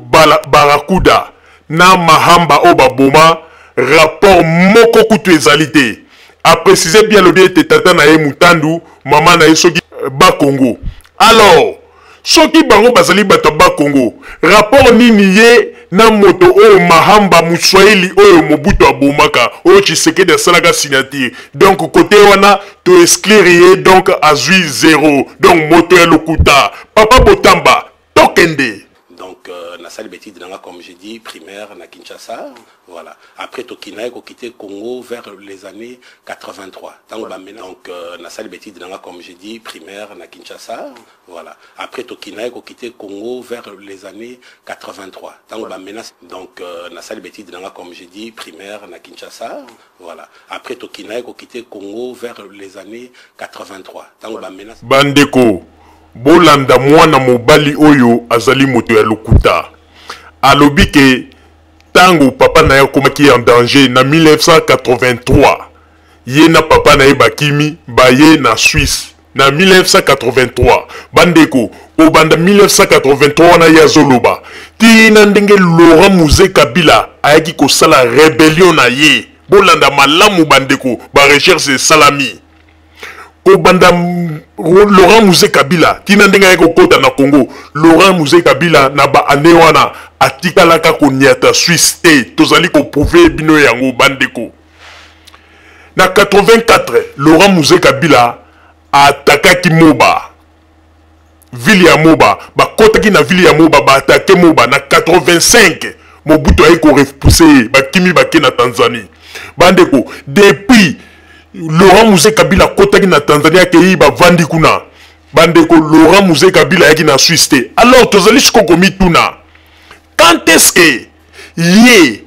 Barakuda na Mahamba oyo baboma, rapport moko kutu ezali te. Aprécise bien, alobi ete tata na ye Mutandu, mama na ye soki Bakongo. Alors soki bango bazali bato ya Bakongo, rapport nini ye na moto oyo Mahamba, Moswahili oyo Mobutu abomaka, oyo Tshisekedi asalaka signature? Donc kote wana toexclure ye, donc azwi zéro. Donc moto ya lokuta. Papa Botamba, tokende. Donc nasali baétude na nga, comme j'ai dit, primaire na Kinshasa. Voilà, après tokina ye kokite Congo vers les années 83, ntango bamena. Donc nasali baétude na nga, comme j'ai dit, primaire na Kinshasa. Voilà, après tokina ye kokite Congo vers les années 83, ntango bamena. Donc nasali baétude na nga, comme j'ai dit, primaire na Kinshasa. Voilà, après tokina ye kokite Congo vers les années 83, ntango bamena. Bandeko, bolanda mwana mobali oyo azali moto ya lokuta. Alobi ke ntango papa na ye akomaki en danger na 1983, ye na papa na ye bakimi, baye na Suisse na 1983. Bandeko, kobanda 1983 wana ye azoloba, tina ndenge Laurent Mzee Kabila ayaki kosala rébellion na ye. Bolanda malamu bandeko, barecherche esalami. Kobanda Laurent Mzee Kabila tina ndenge ayaki kokɔta na Congo, Laurent Mzee Kabila na baane wana atikalaka koniata Suisse te. Tozali koprouver bino yango bandeko. Na 84, Laurent Mzee Kabila atakaki Moba, ville ya Moba. Bakɔtaki na ville ya Moba, baattaquer Moba. Na 85, Mobutu aye korepousser ye, bakimi, bake na Tanzanie. Bandeko, depuis Laurent Mzee Kabila akɔtaki na Tanzanie, akei, bavandi kuna. Bandeko, Laurent Mzee Kabila ayaki na Suisse te. Alors tozali sikoyo komituna: quand est-ce que ye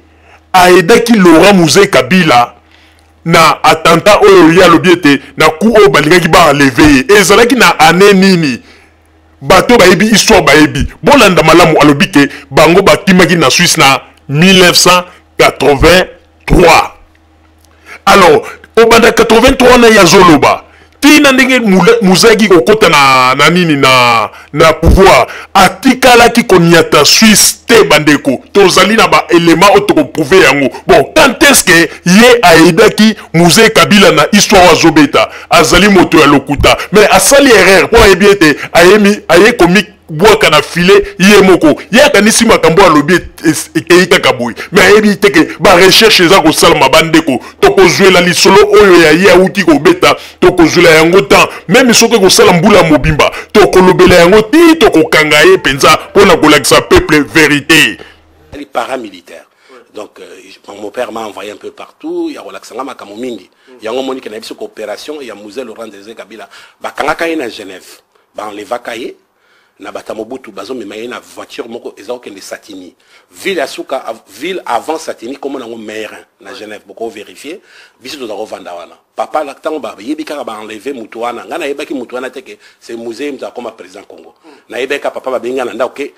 aaidaki Laurent Mzee Kabila na attentat oyo ye alobi ete na coup oyo balingaki baenlever ye? Ezalaki na année nini? Bato bayebi histoire bayebi. Bolanda malamu, alobi ke bango bakimaki na Suisse na 1983. Alors kobanda 83 wana ye azoloba tina ndenge muzaki kokota na, na nini na, na pouvoir, atikalaki koniata Suisse te. Bandeko, tozali na baelema oyo tokoprouve yango. Bon, quand est ce que ye aidaki Mzee Kabila na histoire azobeta? Azali moto ya lokuta, mais asali erreur mpo ayebi ete ayemi aye komi bwaka na filet ye moko. Ye akanisi makambo alobi ekei kaka boye, mais ayebi te ke barecherche eza kosalama. Bandeko, tokozwela lisolo oyo ya ye awuti kobeta, tokozwela yango temps, meme soki ekosala mbula mobimba, tokolobela yango ti tokokanga ye mpenza mpo na kolakisa peuple vérité. Paramilitaire. Donc mon père m'a envoyé un peu partout, ya kolakisa nga makambo mingi. Yango moni ke na biso coopération ya Mzee Laurent Désiré Kabila, bakangaka ye na Genève, baenlevaka ye na bato ya Mobutu, bazomema ye na voiture moko eza kokende Satigny, ville ya suka, ville avant Satigny, kombo nango Meyrin na Genève. Boko vérifier, biso toza kovanda wana. Papa, ntango bayebi kaka baenleve mutu wana, ngai nayebaki mutu wana te ke c'est Mzee mutu akoma président Congo. Nayebaki kaka papa babengi nga na ndako ke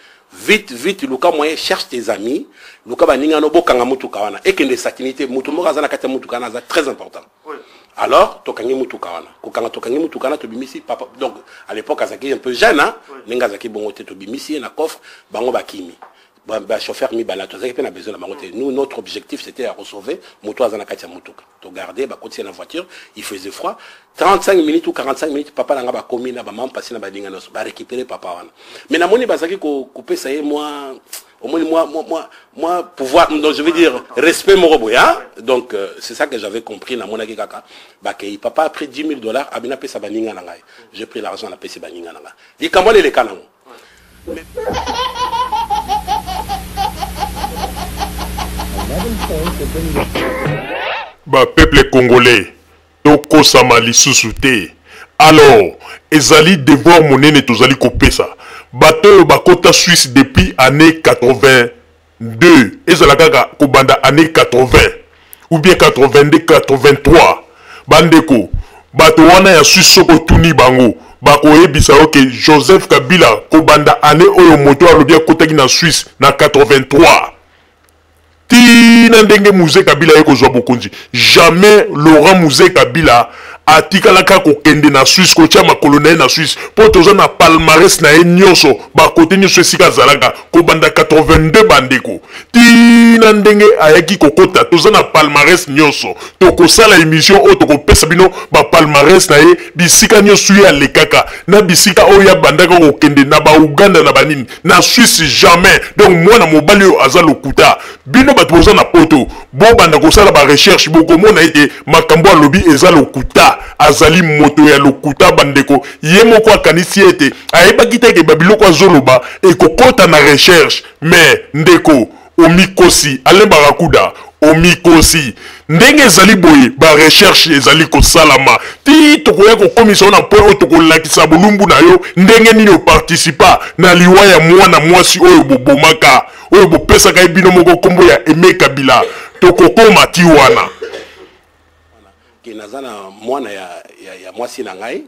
vite vite, luka moyen, cherche tes amis, luka baninga no, bokanga mutuka wana ekende Satigny te, mutu moko aza na kati ya mutuka wana, aza très important. Alors tokangi mutuka wana, kokanga tokangi mutuka wana, tobimisi papa. Donc à l'époque azalaki un peu jeune, hein? Ndenge azalaki bongo te, tobimisi ye na coffre, bango bakimi, bachauffeur mibale, tozalaki mpe na besoin na bango te. Nous, notre objectif, c'était ya kosauver moto aza na kati ya mutuka. Togarde, bakotisi ye na voiture, il faisait froid. 35 minutes ou 45 minutes, papa na nga bakomi na bamama mpasi na baninga nyonso, barécupéré papa wana. Mais namoni bazalaki kopesa ye mwa, omoni, mwa pouvoir, donc je veux dire respect moko boye, hein? Donc c'est ça que j'avais compris. Namonaki kaka bakei, papa a pris 10 000 $, abina apesa baninga na ngai. J'ai pris l'argent, napesi baninga na ngai. Likambo wana eleka nango. Bapeuple congolais, tokosama lisusu te. Alors ezali devoir monene tozali kopesa bato oyo bakota Suisse depuis année 82, ezala kaka kobanda année 80 ou bien 82, 83. Bandeko, bato wana ya Suisse, soki otuni bango, bakoyebisa yo ke Joseph Kabila, kobanda année oyo moto alobi akotaki na Suisse na 83, tina ndenge Mzee Kabila ye kozwa bokonzi, jamais Laurent Mzee Kabila atikalaka kokende na Suisse, kotia makolo na ye na Suisse, mpo toza na palmarès na ye nyonso, bakote nyonso esika azalaka kobanda 82. Bandeko, tina ndenge ayaki kokota, toza na palmarès nyonso. Tokosala émission oyo, tokopesa bino bapalmarès na ye, bisika nyonso ye alekaka, na bisika oyo abandaka kokende na bauganda, na banini, na Suisse jamais. Donc mwana mobali oyo aza lokuta. Bino bato boza na Poto, bobanda kosala barecherche, bokomona ete makambo alobi eza lokuta. Azali moto ya lokuta. Bandeko, ye moko akanisi ete ayebaki te ke babiloko azoloba ekokɔta na recherche. Mais ndeko, omikosi. Alain Barakuda, omikosi. Ndenge ezali boye, barecherche ezali kosalama ti tokoya kokomisa yo na point oyo tokolakisa bolumbu na yo, ndenge nini oparticipa na liwa ya mwana mwasi oyo bobomaka, oyo bopesaka ye bino moko nkombo ya Aime Kabila. Tokokoma ti wana. Ke naza na mwana ya mwasi na ngai,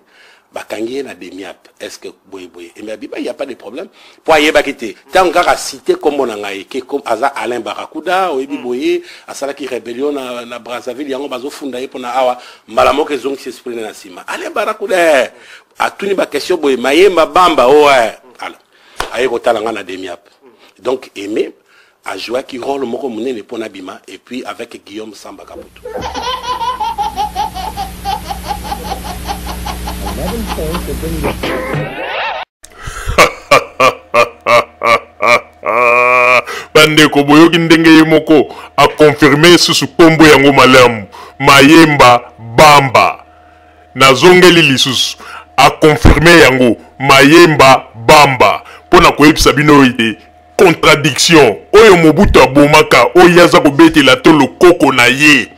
bakangi ye na Demiap, est ce que boye boye? Eme abiba, y a pas de problème, po ayebaki te. Ntango kaka cité nkombo na ngai ke aza Alain Barakuda, oyebi boye asalaki rébellion na Brazzaville, yango bazofunda ye mpona awa. Mbala moko ezongisi esprit na nsima. Alain Barakuda, atuni baquestion boye, Mayemba Bamba oe. Alors aye kotala ngai na Demiap. Donc Aimé ajouaki rôle moko monene mpo na bima, et puis avec Guillaume Samba Kaputu. Bandeko, boyoki ndenge ye moko akonfirme susu nkombo yango malamu, Mayemba Bamba. Nazongeli lisusu, akonfirme yango, Mayemba Bamba, mpo na koyebisa bino ete contradiction oyo Mobutu abomaka, oyo aza kobetela to lokoko na ye,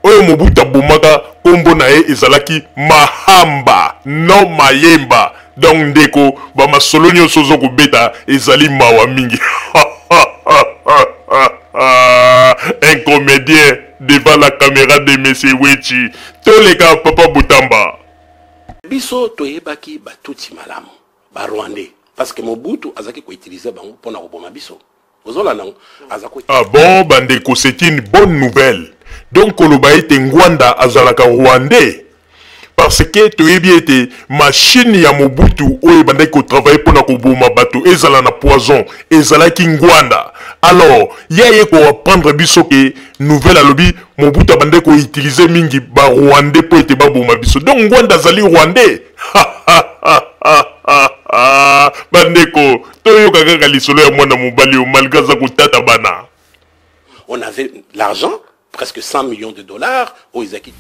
oyo Mobutu abomaka, nkombo na ye ezalaki Mahamba, non Mayemba. Donc ndeko, bamasolo nyonso ozo kobeta ezali mawa mingi. Un comédien devant la caméra de monsieur Wechi. Toleka papa Butamba. Biso toyebaki batuti malamu. Ba Rwandais, parce que Mobutu azalaki ko utiliser bango pona koboma biso. Ozolanda yango? Aza ko Ah bon bandeko c'est une bonne nouvelle donc koloba ete Ngwanda azalaka rwandais parce que toyebi ete machine ya Mobutu oyo ebandaki ko travailler pona koboma bato ezala na poison ezalaki Ngwanda alors ye aye ko apprendre biso ke nouvelle alobi Mobutu abandaki ko utiliser mingi ba rwandais po ete baboma biso donc Ngwanda azali rwandais. Bandeko toyoka kaka lisolo ya mwana mobali oyo malgre aza kotata bana. On avait l'argent, presque 100 millions de dollars, oyo ezalaki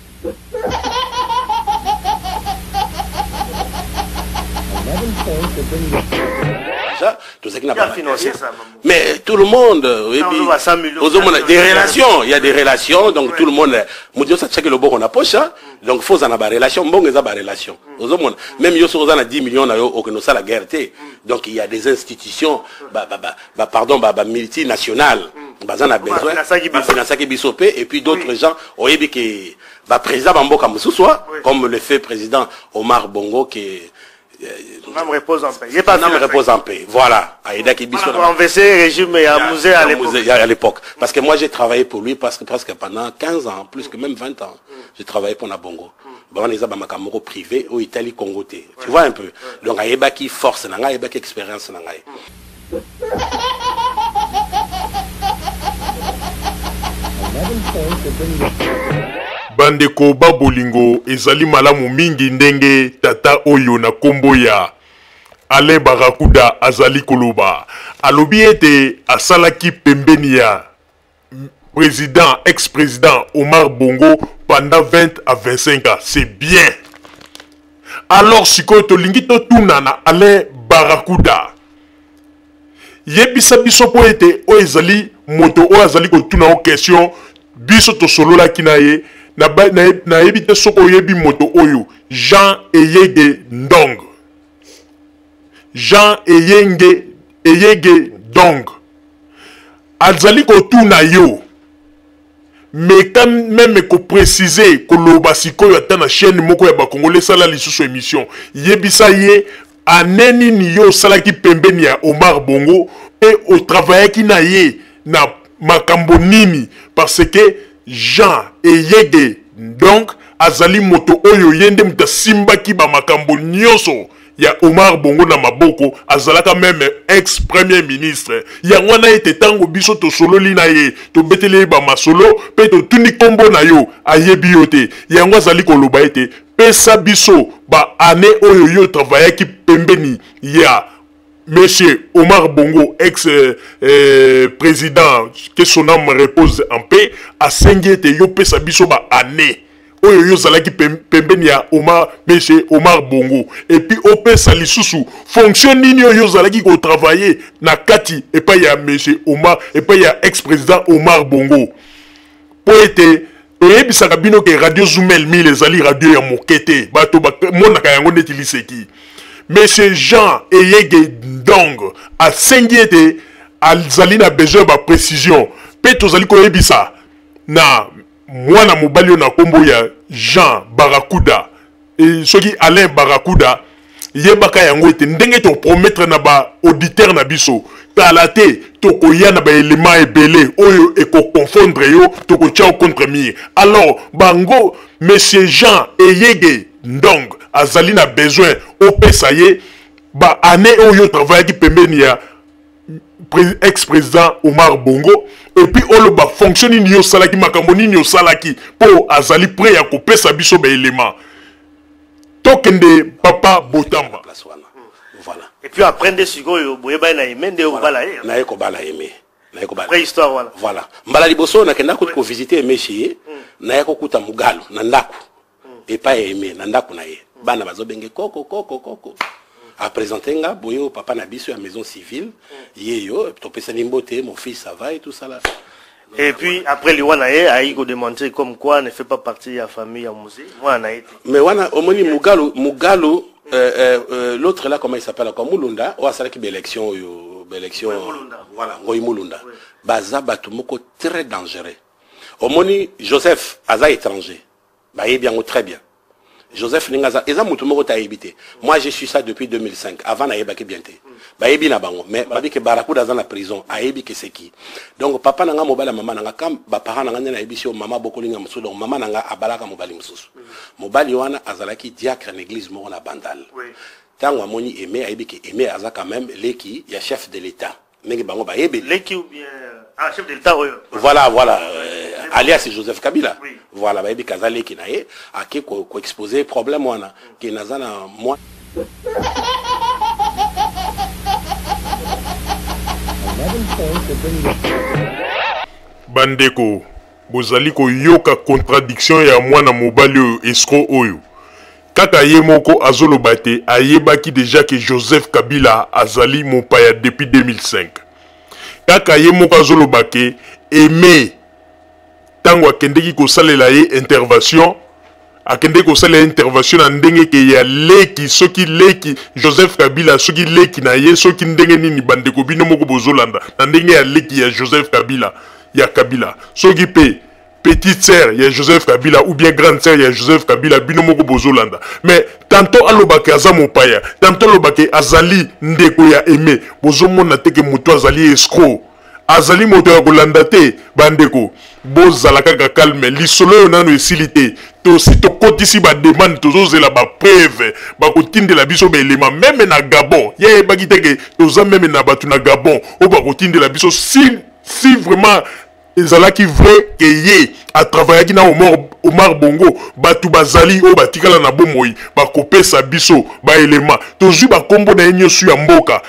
déjà tozalaki na Qui a financé ça, maman? Mais tout le monde, oyebi, Ozomona 100 millions, ozomona 100 des millions. relations, il y a des relations, donc tout le monde, moto nyonso atiaki loboko na poche, hein. Donc faut ozala na ba relation, mbongo eza ba relation. Ozomona même yo soki oza na 10 millions na yo, okende osala guerre te. Donc il y a des institutions, ba, ba, ba, ba, pardon, ba, ba multinationales, baza na besoin, Bafinançaki biso. bafinançaki biso pe, et puis d'autres gens, oyebi ke ba président ba mboka mosusu, hein, comme le fait président Omar Bongo ke Son âme repose en paix. Il est pas Son âme financé. repose en paix. Voilà. Aidaki biso Pour renverser le régime ya Mzee à Ya l'époque. Mzee, à l'époque. Parce que moi j'ai travaillé pour lui presque pendant 15 ans, plus que même 20 ans. J'ai travaillé pour Nabongo. Bon, on est à makambo privé au Italie Congo te. Tu vois un peu. Donc ayebaki force na ngai, ayebaki expérience na ngai. Bandeko ba bolingo, ezali malamu mingi ndenge tata oyo na kombo ya Alain Barakuda azali koloba. Alobi ete asalaki pembeni ya président, ex-président Omar Bongo pendant 20 à 25 ans. C'est bien. Alors sikoyo tolingi totuna na Alain Barakuda. Yebisa biso po ete oyo ezali moto oyo azali kotuna yo question, biso tosololaki na ye, nayebi te soki oyebi moto oyo Jean Eyege Ndong. Jean Eyenge, Eyege Ndong. Azali kotuna yo. Mais quand même ko préciser, koloba sikoyo ata na chaîne moko ya ba Congolais sala lisusu émission. Yebisa ye année nini yo osalaki pembeni ya Omar Bongo et o travaillaki na ye na makambo nini, parce que Jean Eyege donc azali moto oyo ye nde moto asimbaki ba makambo nyonso ya Omar Bongo na maboko, azalaka même ex premier ministre. Yango wana ete tango biso tosololi na ye, tobeteli ye ba masolo pe totuni kombo na yo, ayebi yo te. Yango azali koloba ete pesa biso ba année oyo yo travaillaki pembeni ya Monsieur Omar Bongo, ex président, que son âme repose en paix, asengi ete yo pesa biso ba année oyo yo zalaki pembeni ya Omar, Monsieur Omar Bongo, et puis opesa lisusu fonction nini oyo yo zalaki ko travailler na kati epai ya Monsieur Omar, epai ya ex-président Omar Bongo. Po ete toyebisaka bino ke Radio Zumel 1000 ezali radio ya moke te, bato bamonaka yango neti liseki. Monsieur Jean Eyege Ndong asengi ete azali na besoin ya ba précision, pe tozali koyebisa na mwana mobali oyo na kombo ya Jean Barakuda, e soki Alain Barakuda, yebaka yango ete ndenge to promettre na ba auditeur na biso kala te tokoya na ba élément ebele oyo eko confondre yo, tokotia yo contre mur. Alors bango Monsieur Jean Eyege Ndong azali na besoin opesa ye ba année oyo travaillaki pembeni ya ex-président Omar Bongo, et puis oloba fonction nini yo osalaki, makambo nini osalaki, po azali prêt ya kopesa biso ba élément. Tokende papa Botamba. Place wana. Voilà. Et puis après nde sikoyo boyebani na Aimé nde okobala ye. Naye kobala Aimé. Naye kobala. Après histoire wana. Voilà. Mbala liboso nakenda ko visiter Aimé chez ye, naye kokuta Mugalo na ndako. Epai ya Aimé na ndako na ye. Bana bazobenge koko koko koko. A présenter nga boyo papa na biso ya maison civile. Ye yo topesani mbote, mon fils ça va et tout ça là. Et puis après liwa na ye ayi ko démentir comme quoi ne fait pas partie de la famille ya Mzee. Mwana na ye te. Mais wana omoni Mugalu, Mugalu, l'autre là comment il s'appelle encore Mulunda, o asalaki ba élection oyo, ba élection. Ngoy Mulunda. Voilà, Ngoy Mulunda. Baza bato moko très dangereux. Omoni Joseph aza étranger. Ba yebi yango très bien. Joseph ndenge aza eza mutu moko te ayebi te. Moi j'ai su ça depuis 2005 avant nayebaki bien te. Bayebi na bango mais babi ke Barracuda aza na prison ayebi ke c'est qui. Donc papa na nga mobali ya mama na nga quand ba parents na nga nde nayebisi yo mama abokoli nga mosusu donc mama na nga abalaka mobali mosusu. Mobali wana azalaki diacre na eglise moko na Bandal. Tango amoni Aime ayebi ke Aime aza quand même leki ya chef de l'Etat. Ndenge bango bayebeli. Leki ou bien ah chef de l'État oyo. Voilà voilà alias Joseph Kabila. Oui. Voilà bayebi kaza leki na ye ake ko, ko exposer problème wana ke naza na mwa Bandeko, bozali koyoka contradiction ya mwana mobali oyo escroc oyo. Kaka ye moko azoloba te ayebaki dejà que Joseph Kabila azali mopaya depuis 2005. Kaka ye moko azoloba ke Aime tango akendeki kosalela ye intervention, akendeki kosalela ye intervention na ndenge ke ya leki, soki leki Joseph Kabila, soki leki na ye, soki ndenge nini, bandeko bino moko bozolanda na ndenge ya leki ya Joseph Kabila, ya Kabila, soki pe petite sœur ya Joseph Kabila ou bien grande sœur ya Joseph Kabila, bino moko bozolanda. Mais tantôt alobaka aza mopaya, tantôt alobaka azali ndeko ya Aimé. Bozomona te ke moto azali escroc, azali moto ya kolanda te. Bandeko, bozala kaka calme, lisolo oyo nanu esili te. Tosi tokotisi ba demande, tozozela ba preuve, bakotindela biso ba elema meme na Gabon. Ye ayebaki te ke toza meme na bato na Gabon oyo bakotindela biso si vraiment ezalaki vrai ke ye a travaillaki na Omar Bongo, batu bazali oyo batikala na bomoi bakopesa biso ba elema. Tozwi ba kombo na ye nyoso ya mboka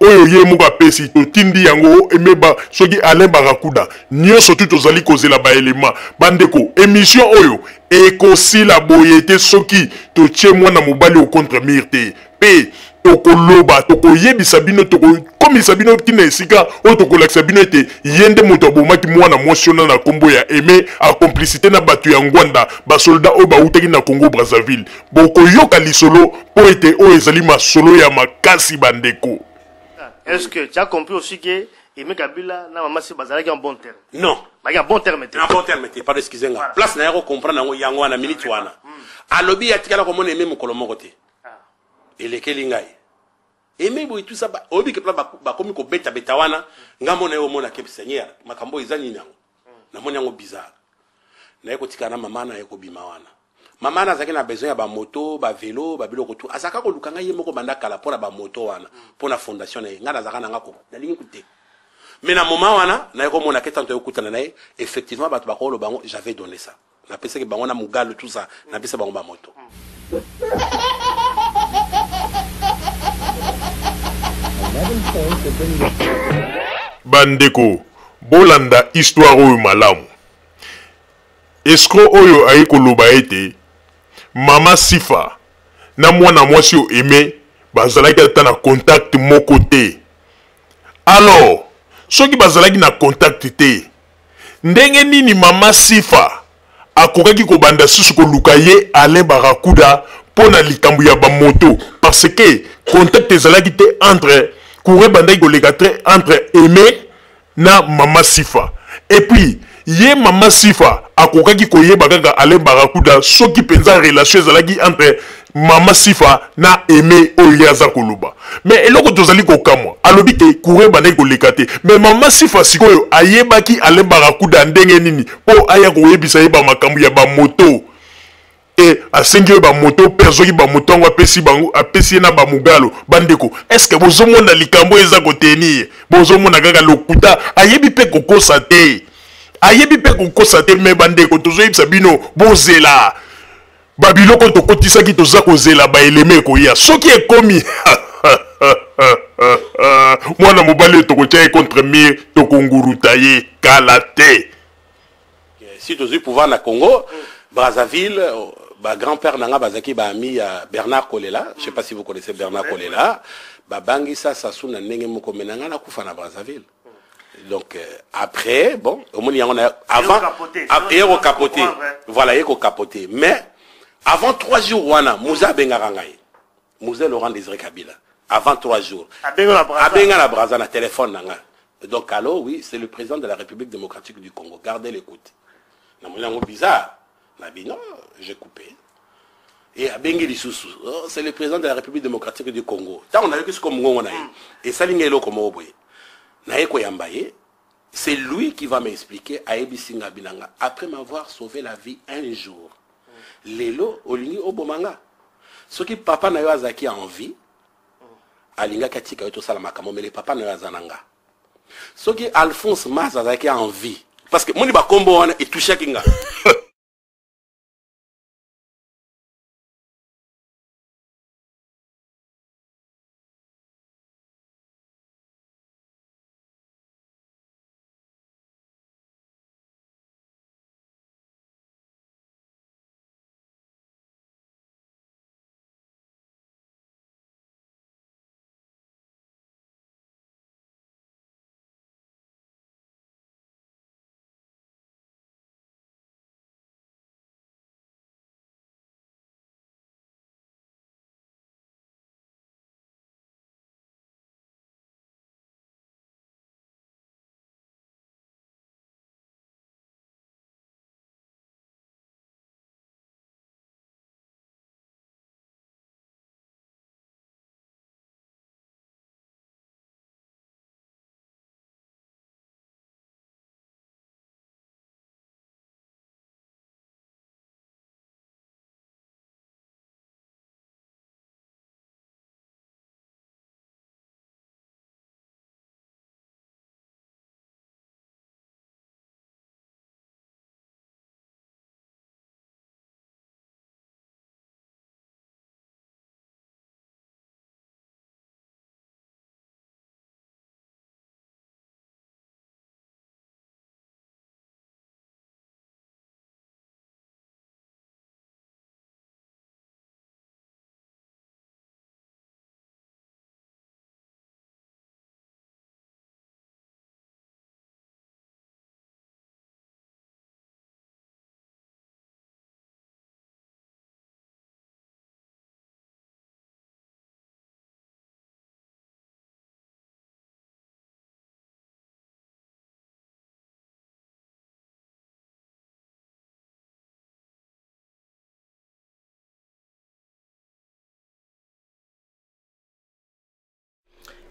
oyo ye moko apesi, totindi yango emeba soki Alain Barakuda nyoso tu tozali kozela ba elema. Bandeko, emission oyo ekosila boye te soki totie mwana mobali au contre mur te. Pe tokoloba, tokoyebisa bino, tokokomisa bino tina esika oyo tokolakisa bino ete ye nde moto abomaki mwana mwasi wana na kombo ya Aimé, a complicité na bato ya Ngwanda, ba soldats oyo bawutaki na Congo Brazzaville. Bokoyoka lisolo mpo ete oyo ezali masolo ya makasi bandeko. Est-ce que tu as compris aussi que Aimé Kabila na mama si bazalaki en bon terme? Non. Bazalaki en bon terme te. En bon terme te. Pardon, excusez nga. Place na yako comprendre yango yango wana minute wana. Alobi atikala komona Aimé mokolo moko te. Elekeli ngai. Aimé boye tout ça ba oyebi ke pla bakomi kobeta beta wana nga mona yo omona ke Seigneur makambo eza nini yango. Namoni yango bizarre. Naye kotikala na mama na ye kobima wana. Mama na azalaki na besoin ya ba moto, ba velo, ba biloko tout. Azalaka koluka ngai ye moko banda kala pona ba moto wana, pona fondation na ye. Ngai nazalaka na nga ko nalingi kute. Mais na moment wana naye komona ke tanto yokutana na ye, effectivement bato bakoloba yango j'avais donné ça. Napesaki bango na Mugalu tout ça, napesa bango ba moto. Bandeko, bolanda histoire oyo malamu. Escroc oyo aye koloba ete mama Sifa na mwana mwasi oyo Aime bazalaki ata na contact moko te. Alors, soki bazalaki na contact te, ndenge nini mama Sifa akokaki kobanda susu koluka ye Alain Barakuda mpo na likambo ya ba moto? Parce que contact ezalaki te entre courant ebandaki koleka te entre Aime na mama Sifa. Et puis ye mama Sifa akokaki koyeba kaka Alain Barakuda soki penza relation ezalaki entre mama Sifa na Aime oyo ye aza koloba. Mais eloko tozali kokamwa, alobi ke courant ebandaki koleka te. Mais mama Sifa sikoyo ayebaki Alain Barakuda ndenge nini po aya koyebisa ye ba makambo ya ba moto? E asengi ye ba moto pe azwaki ba moto yango apesi bango, apesi ye na ba mugalo. Bandeko, est-ce que bozomona likambo oyo eza kotenir? Bozomona kaka lokuta, ayebi pe kokosa te. Ayebi pe kokosa te, mais bandeko tozoyebisa bino bozela. Ba biloko tokotisaki toza kozela ba eleme ekoya. Soki ekomi mwana mobali oyo tokotia ye contre mur, tokonguruta ye kala te. Si tozwi pouvoir na Congo, Brazzaville, ba grand-père na nga bazalaki ba amis ya Bernard Kolela, je sais pas si vous connaissez Bernard Kolela, babangisa Sassou na ndenge moko, mais na nga nakufa na Brazzaville. Donc après, bon, omoni yango na avant, eye ko capoter. Voilà, eye ko capoter. Mais avant 3 jours wana, Mouza abengaka ngai. Mouza Laurent Désiré Kabila. Avant 3 jours. Abenga na Brazza. Abenga na Brazza na téléphone na nga. Donc allô, oui, c'est le président de la République démocratique du Congo. Gardez l'écoute. Na moni yango bizarre. Na bi non, j'ai coupé. E abengi lisusu, oh, c'est le président de la République démocratique du Congo. Ntango nayoki siko mongongo na ye, esali ngai eloko moko boye. Naye koyamba ye, c'est lui qui va m'expliquer. Ayebisi nga binanga, après m'avoir sauvé la vie un jour, lelo olingi oboma nga. Soki papa na yo azalaki en vie, alingaki atika yo tosala makambo, mais le papa na yo aza na nga. Soki Alphonse Mas azalaki en vie, parce que moni bakombo wana etouchaki nga.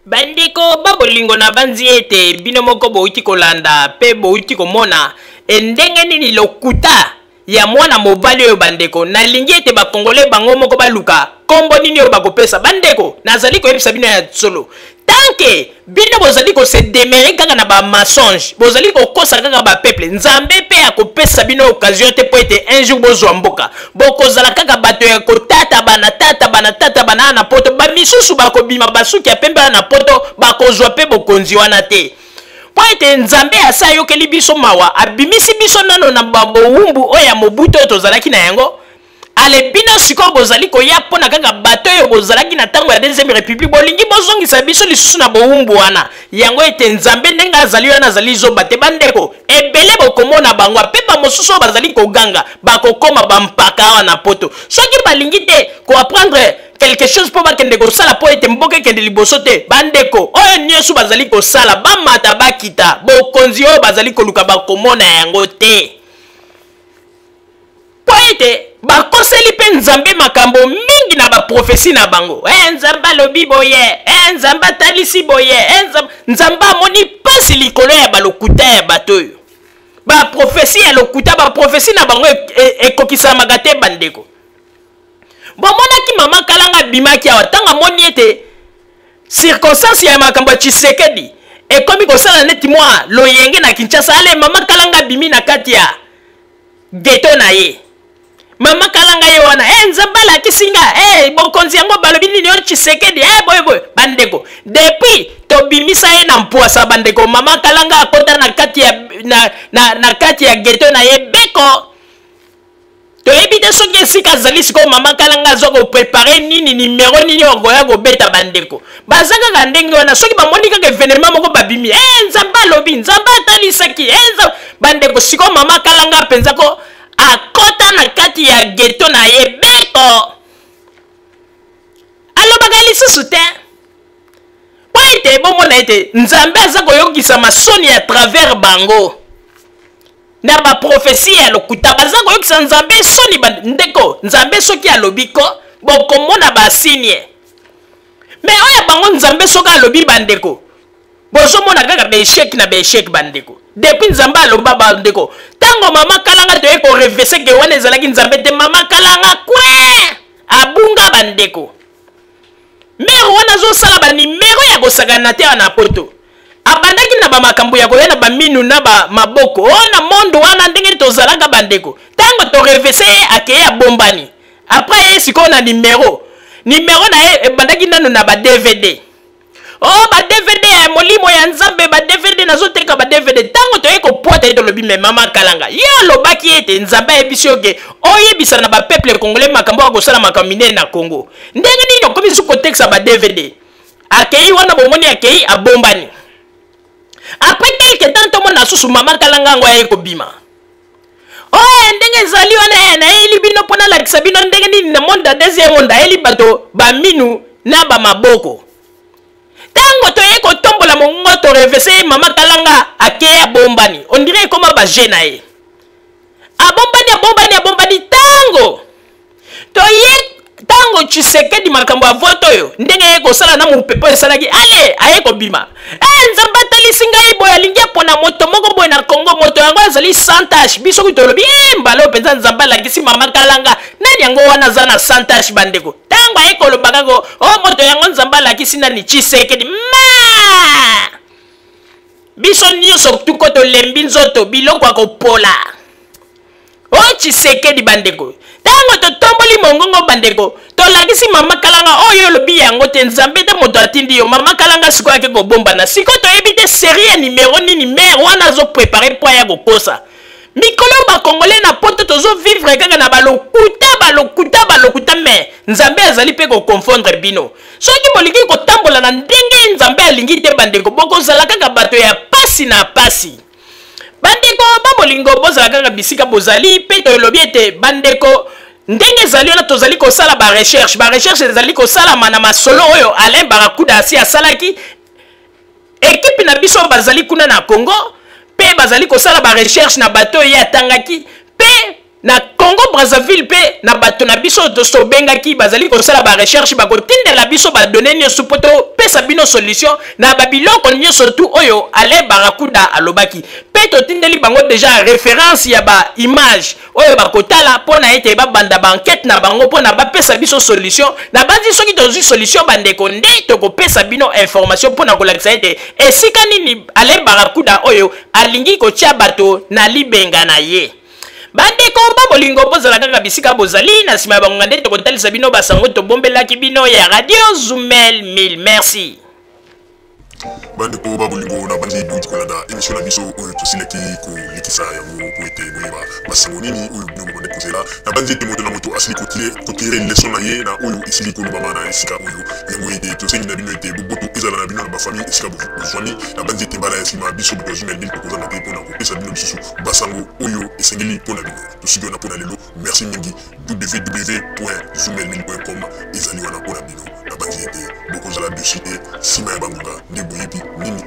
Bandeko ba bolingo, na banzi ete bino moko bouti kolanda mpe bouti komona e ndenge nini lokuta ya mwana mobali oyo. Bandeko, nalingi ete bakongole bango moko baluka nkombo nini oyo bakopesa. Bandeko, nazali koyebisa bino ya solo, tant que bino bozali kose demeurer kaka na bamensonge, bozali kokosa kaka bapeuple, Nzambe mpe akopesa bino occasion te mpo ete un jour bozwa mboka. Bokozala kaka bato ya kotata bana, tata bana, tata bana na poto. Bamisusu bakobima basuki ya pembe wana na poto, bakozwa mpe bokonzi wana te, mpo ete Nzambe asa ayokeli biso mawa, abimisi biso nano na bowumbu oyo ya Mobutu oyo tozalaki na yango. Ale bino sikoyo bozali koya mpo na kaka bato oyo bozalaki na ntango ya deuxième république, bolingi bozongisa biso lisusu na bowumbu wana. Yango ete Nzambe ndenge azali wana, azali zoba te. Bandeko ebele bokomona bango mpe bamosusu oyo bazali koganga bakokoma bampaka awa na poto, soki balingi te koapprendre quelque chose mpo bakende kosala mpo ete mboka ekende liboso te. Bandeko oyo nyonso bazali kosala, bamata bakita, bokonzi oyo bazali koluka bakomona yango te, mpo ete bakoseli mpe Nzambe makambo mingi na baprofesi na bango. E, Nzambe alobi boye, e, Nzambe atalisi boye, e, Nzambe amoni mpasi likolo ya balokuta ya bato oyo, baprofesi ya lokuta. Baprofesi na bango ekokisamaka te. Bandeko, bomonaki mama Kalanga abimaki awa ntango amoni ete circonstance ya makambo ya Tshisekedi ekomi kosala neti mwa loyenge na Kinshasa. Ale mama Kalanga abimi na kati ya ghetto na ye. Mama Kalanga ye wana, e, Nzambe alakisi nga, e, bokonzi yango balobi nini oyo Tshisekedi, e, boye boye. Bandeko, depuis tobimisa ye na mpwasa, bandeko, mama Kalanga akota na kati ya, na kati ya ghetto na ye beko. Toyebi te soki esika azali sikoyo mama Kalanga azwa koprépare nini, nimero nini okoya kobeta. Bandeko baza kaka ndenge wana, soki bamoni kaka événement moko, babimi, e, Nzambe alobi, Nzambe atalisaki, e, Nzambe. Bandeko, sikoyo mama Kalanga mpenza ko akɔta na kati ya ghetto na ye beko, alobaka lisusu te, mpo ete bomona ete Nzambe aza koyokisa masoni ya travers bango. Na baprofesi ya lokuta baza koyokisa Nzambe soni. Ndeko, Nzambe soki alobi ko, bokomona basigne. Me oyo bango, Nzambe soki alobi, bandeko, bozomona kaka baéchec na baéchec. Bandeko, depuis Nzambe aloba, bandeko, ntango mama Kalanga toye korévéler ke wana ezalaki Nzambe te, mama Kalanga kwe abunga. Bandeko, mère wana azosala banuméro ya kosakana te. Wana poto abandaki na bamakambo ya koya na baminu na bamaboko oyo na monde wana, ndenge tozalaka. Bandeko, ntango torévéler ye, akeye abombani. Après ye sikoyo na numéro na ye ebandaki nanu na ba DVD. O oh, ba DVD ya molimo ya Nzambe, ba DVD, nazoteka ba DVD. Ntango toye kopwata ye, tolobi: "Me mama Kalanga, ye alobaki ete Nzambe ayebisi yo ke oyebisa na bapeuple congolais makambo ya kosala makambo minene na Congo. Ndenge nini okomi su kotekisa ba DVD?" Akei wana, bomoni, akei abombani. Après quelque temps, tomona susu mama Kalanga yango aye kobima. Oyo ndenge ezali wana, nayeli bino mpo nalakisa bino ndenge nini na monde ya deuxième monde ayeli bato baminu na bamaboko. Ntango toye kotombola mongongo, torévéler, mama Kalanga akei abombani. On dirait ekoma baje na ye, abombani, abombani, abombani. Ntango toye, ntango Tshisekedi, makambo ya vote oyo, ndenge ye kosala na mopepe esalaki, ale aye kobima: "E, Nzambe atalisi ngai boye, alingi apona moto moko boye na Congo, moto yango azali sans tache." Biso soki tolobi: "E, mbala oyo mpenza Nzambe alakisi mama Kalanga nani yango wana aza na sans tache." Bandeko, ntango aye koloba kaka: "O, moto yango Nzambe alakisi nani? Tshisekedi." Ma biso nyonso tuko tolembi nzoto, biloko ya kopola o Tshisekedi. Bandeko, ntango totomboli mongongo, bandeko, tolakisi mama Kalanga oyo olobi yango te, Nzambe te moto atindi yo. Mama Kalanga sikoyo ake kobombana. Sikoyo toyebi te série ya numéro nini mère wana azopréparer mpo aya kokosa. Mikolo bakongole na poto tozovivre kaka na balokuta, balokuta, balokuta. Me Nzambe azali mpe koconfondre bino. Soki bolingi kotambola na ndenge Nzambe alingi te, bandeko, bokozala kaka bato ya pasi na pasi. Bandeko babolingo, bozala kaka bisika bozali. Mpe tolobi ete, bandeko, ndenge ezali wana, tozali kosala barecherche. Barecherche ezali kosalama na masolo oyo Alain Barakuda asi asalaki. Ekipe na biso bazali kuna na Congo mpe bazali kosala barecherche na bato oyo ye atangaki, mpe na Congo Brazzaville mpe na bato na biso tobengaki, bazali kosala barecherche. Bakotindela biso badonnées nyonso mpo topesa bino solution na babiloko nyonso tu oyo Alain Barakuda alobaki. Mpe totindeli bango déjà référence ya baimage oyo bakotala mpo na ete babanda baenquête na bango mpo na bapesa biso solution. Na bandi, soki tozwi solution, bandeko, nde tokopesa bino information mpo na kolakisa ete esika nini Alain Barakuda oyo alingi kotia bato na libenga na ye. Bandeko babolingo, bozala kaka bisika bozali. Na nsima ya bangonga nde tokotalisa bino basango tobombelaki bino ya Radio Zumel 1000. Merci. Bandeko babolingo, na bandi bouti kolanda émission na biso oyo tosilaki kolekisa yango po ete boyeba basango nini oyo bino bobande kozela. Na bandi ete moto na moto asili kotirer leçon na ye na oyo esili kolobama na esika oyo. Yango ete tosengi na bino ete boboto ezala na bino na bafamille esika bozwami. Na bandi ete mbala ya nsima, biso bato ya Zumel 1000 tokozanga te mpona kopesa bino lisusu basango oyo esengeli mpo na bino. Tosuki wana mpo na lelo. Merci mingi. www.zumel1000.com ezali wana mpo na bino. Na bandi ete bokozala déçus te. Nsima ya bangonga nde boyebi nini.